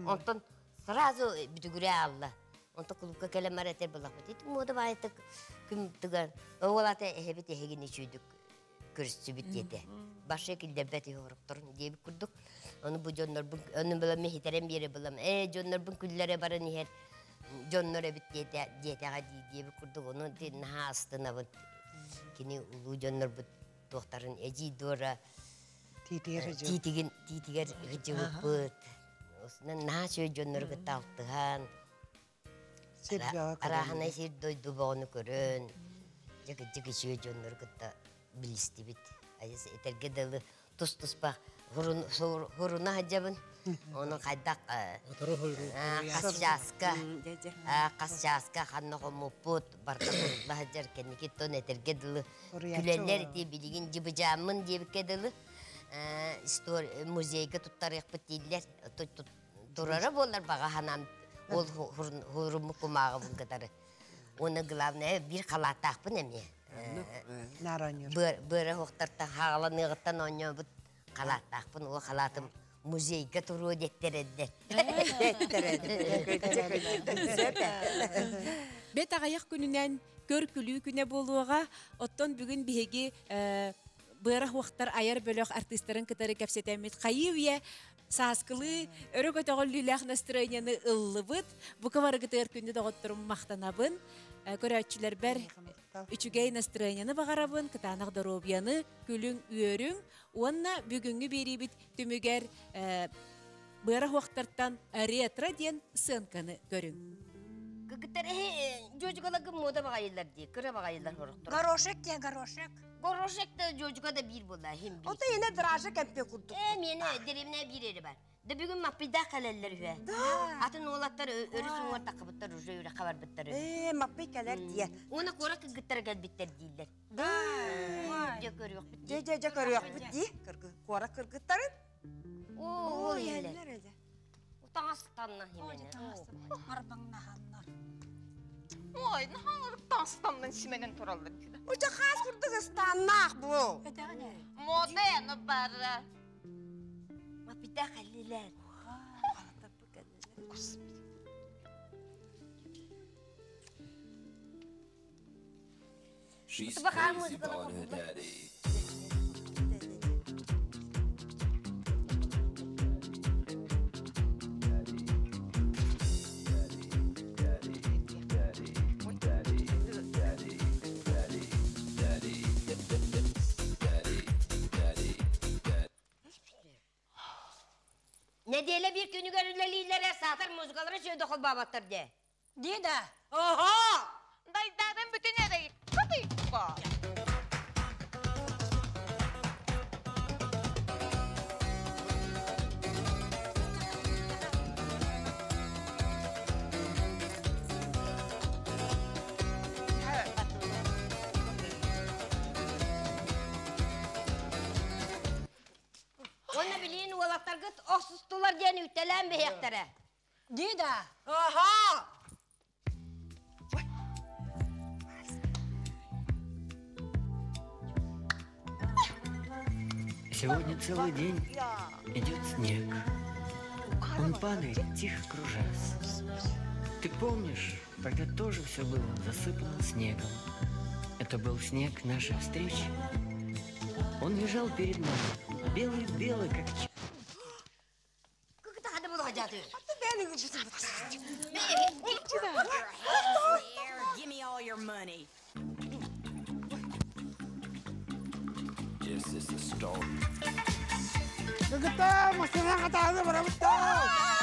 Онтон сразу бүдүгүрэ аалла. Онтон клубка кэлэн бар этэр балахпыт. Ити муода баайытык күн тыгар. Ол ата эһэбит эһигин үчүйдүк көрсүбүт диэтэ. Башы киллэрбэт үһү диэбит курдук. Ону бу дьоннорбун, ону булам иһитэрэн биэрэ булам. Ээ, дьоннорбун күллэрэ баран иһэр дьоннор эбит диэтэ, диэтэҕэ дии диэбит курдук. Ону наһаа астынабын. Кини улуу дьоннорбут туохтарын эдьиий Дора тиитигин тиитигэр ыдьыбыппыт. Осунан наһаа үчүгэй дьоннору кытта алтыһан, Арааһынай сир дойду боҕону көрөн, дьэ үчүгэй дьоннору кытта билистибит. Айыс этэргэ дылы тус-туспа хуруна сылдьабын. Ону хайдах хас чааска хас чааска ханна хоммуппут барыта сурулла сылдьар кэнники тон этэргэ дылы күлэллэр ити билигин дьыбыдьааммын диэбиккэ дылы музейга туттарыахпыт дииллэр турара буоллар баҕа санаам ол хууруммут кумааҕыбын кытары. Уонна главное биир халааттаахпын эмиэ. Быара уһуктартан хааланыаҕыттан оонньообут халааттаахпын. Ол халаатым музейга туруо диэттэрэллэр. Бэт аҕыйах күнүнэн көр-күлүү күнэ буолуоҕа. Оттон бүгүн биһиги быара уһуктар айар бөлөх артыыстарын кытары кэпсэтэммит хайыы үйэ Сааскылыы өрө көтөҕүллүүлээх настроениены ыллыбыт. Бука барыгытыгар күндү доҕотторум махтанабын. Көрөөччүлэрбэр үчүгэй настроениены баҕарабын, кытаанах доруобуйаны, күлүҥ, үөрүҥ уонна бүгүҥҥү биэриибит түмүгэр быара уохтартан ретро диэн сыанканы көрүҥ. Кыргыттар жожукаларга мода баҕайылар дии, кыра баҕайылар хорохтор. Горошек те, горошек. Горошек да жожука да биир буолла, хим биир. Ото ене дража кемпе курдук. Миэнэ деревня биир эри бар. Да бүгүн маппыйдаах кэлэллэр үһү. Атын уолаттар өрүс уҥуор таххыбыттар уже үрэххэ барбыттар. Маппый кэлэр диэн. Уонна куорат кыргыттара кэлбиттэр дииллэр. Дьэ көрүөхпүт. Дьэ дьэ дьэ көрүөхпүт дии. Куорат кыргыттарын. Оо, иһэллэр. Таҥастанна химене. Марбаңнаһаннар. Ой, наһаа таҥастаннан сименен тураллар. Уча хаас курдук ыстаннаах бу. Мода бары. Маппыйдаах кэллилэр. She's crazy about her daddy. Неделе bir күнүгэр үлэлииллэрэ саатар музыкалара сөөдө холбаабаттар дии. Дии да. Ого! Дайдарын бүтүн эрэй. Кытыйпа. Онно билиин уолаттаргыт охсустулар диэн үттэлээн бэһиэхтэрэ. Дии да. Ого! Сегодня целый день идет снег. Он падает, тихо кружась. Ты помнишь, тогда тоже все было засыпано снегом. Это был снег наших встреч. Он лежал перед нами, белый-белый, как Give me all your money. This is a storm. Кыргыттар, машина хатааны барабыттар.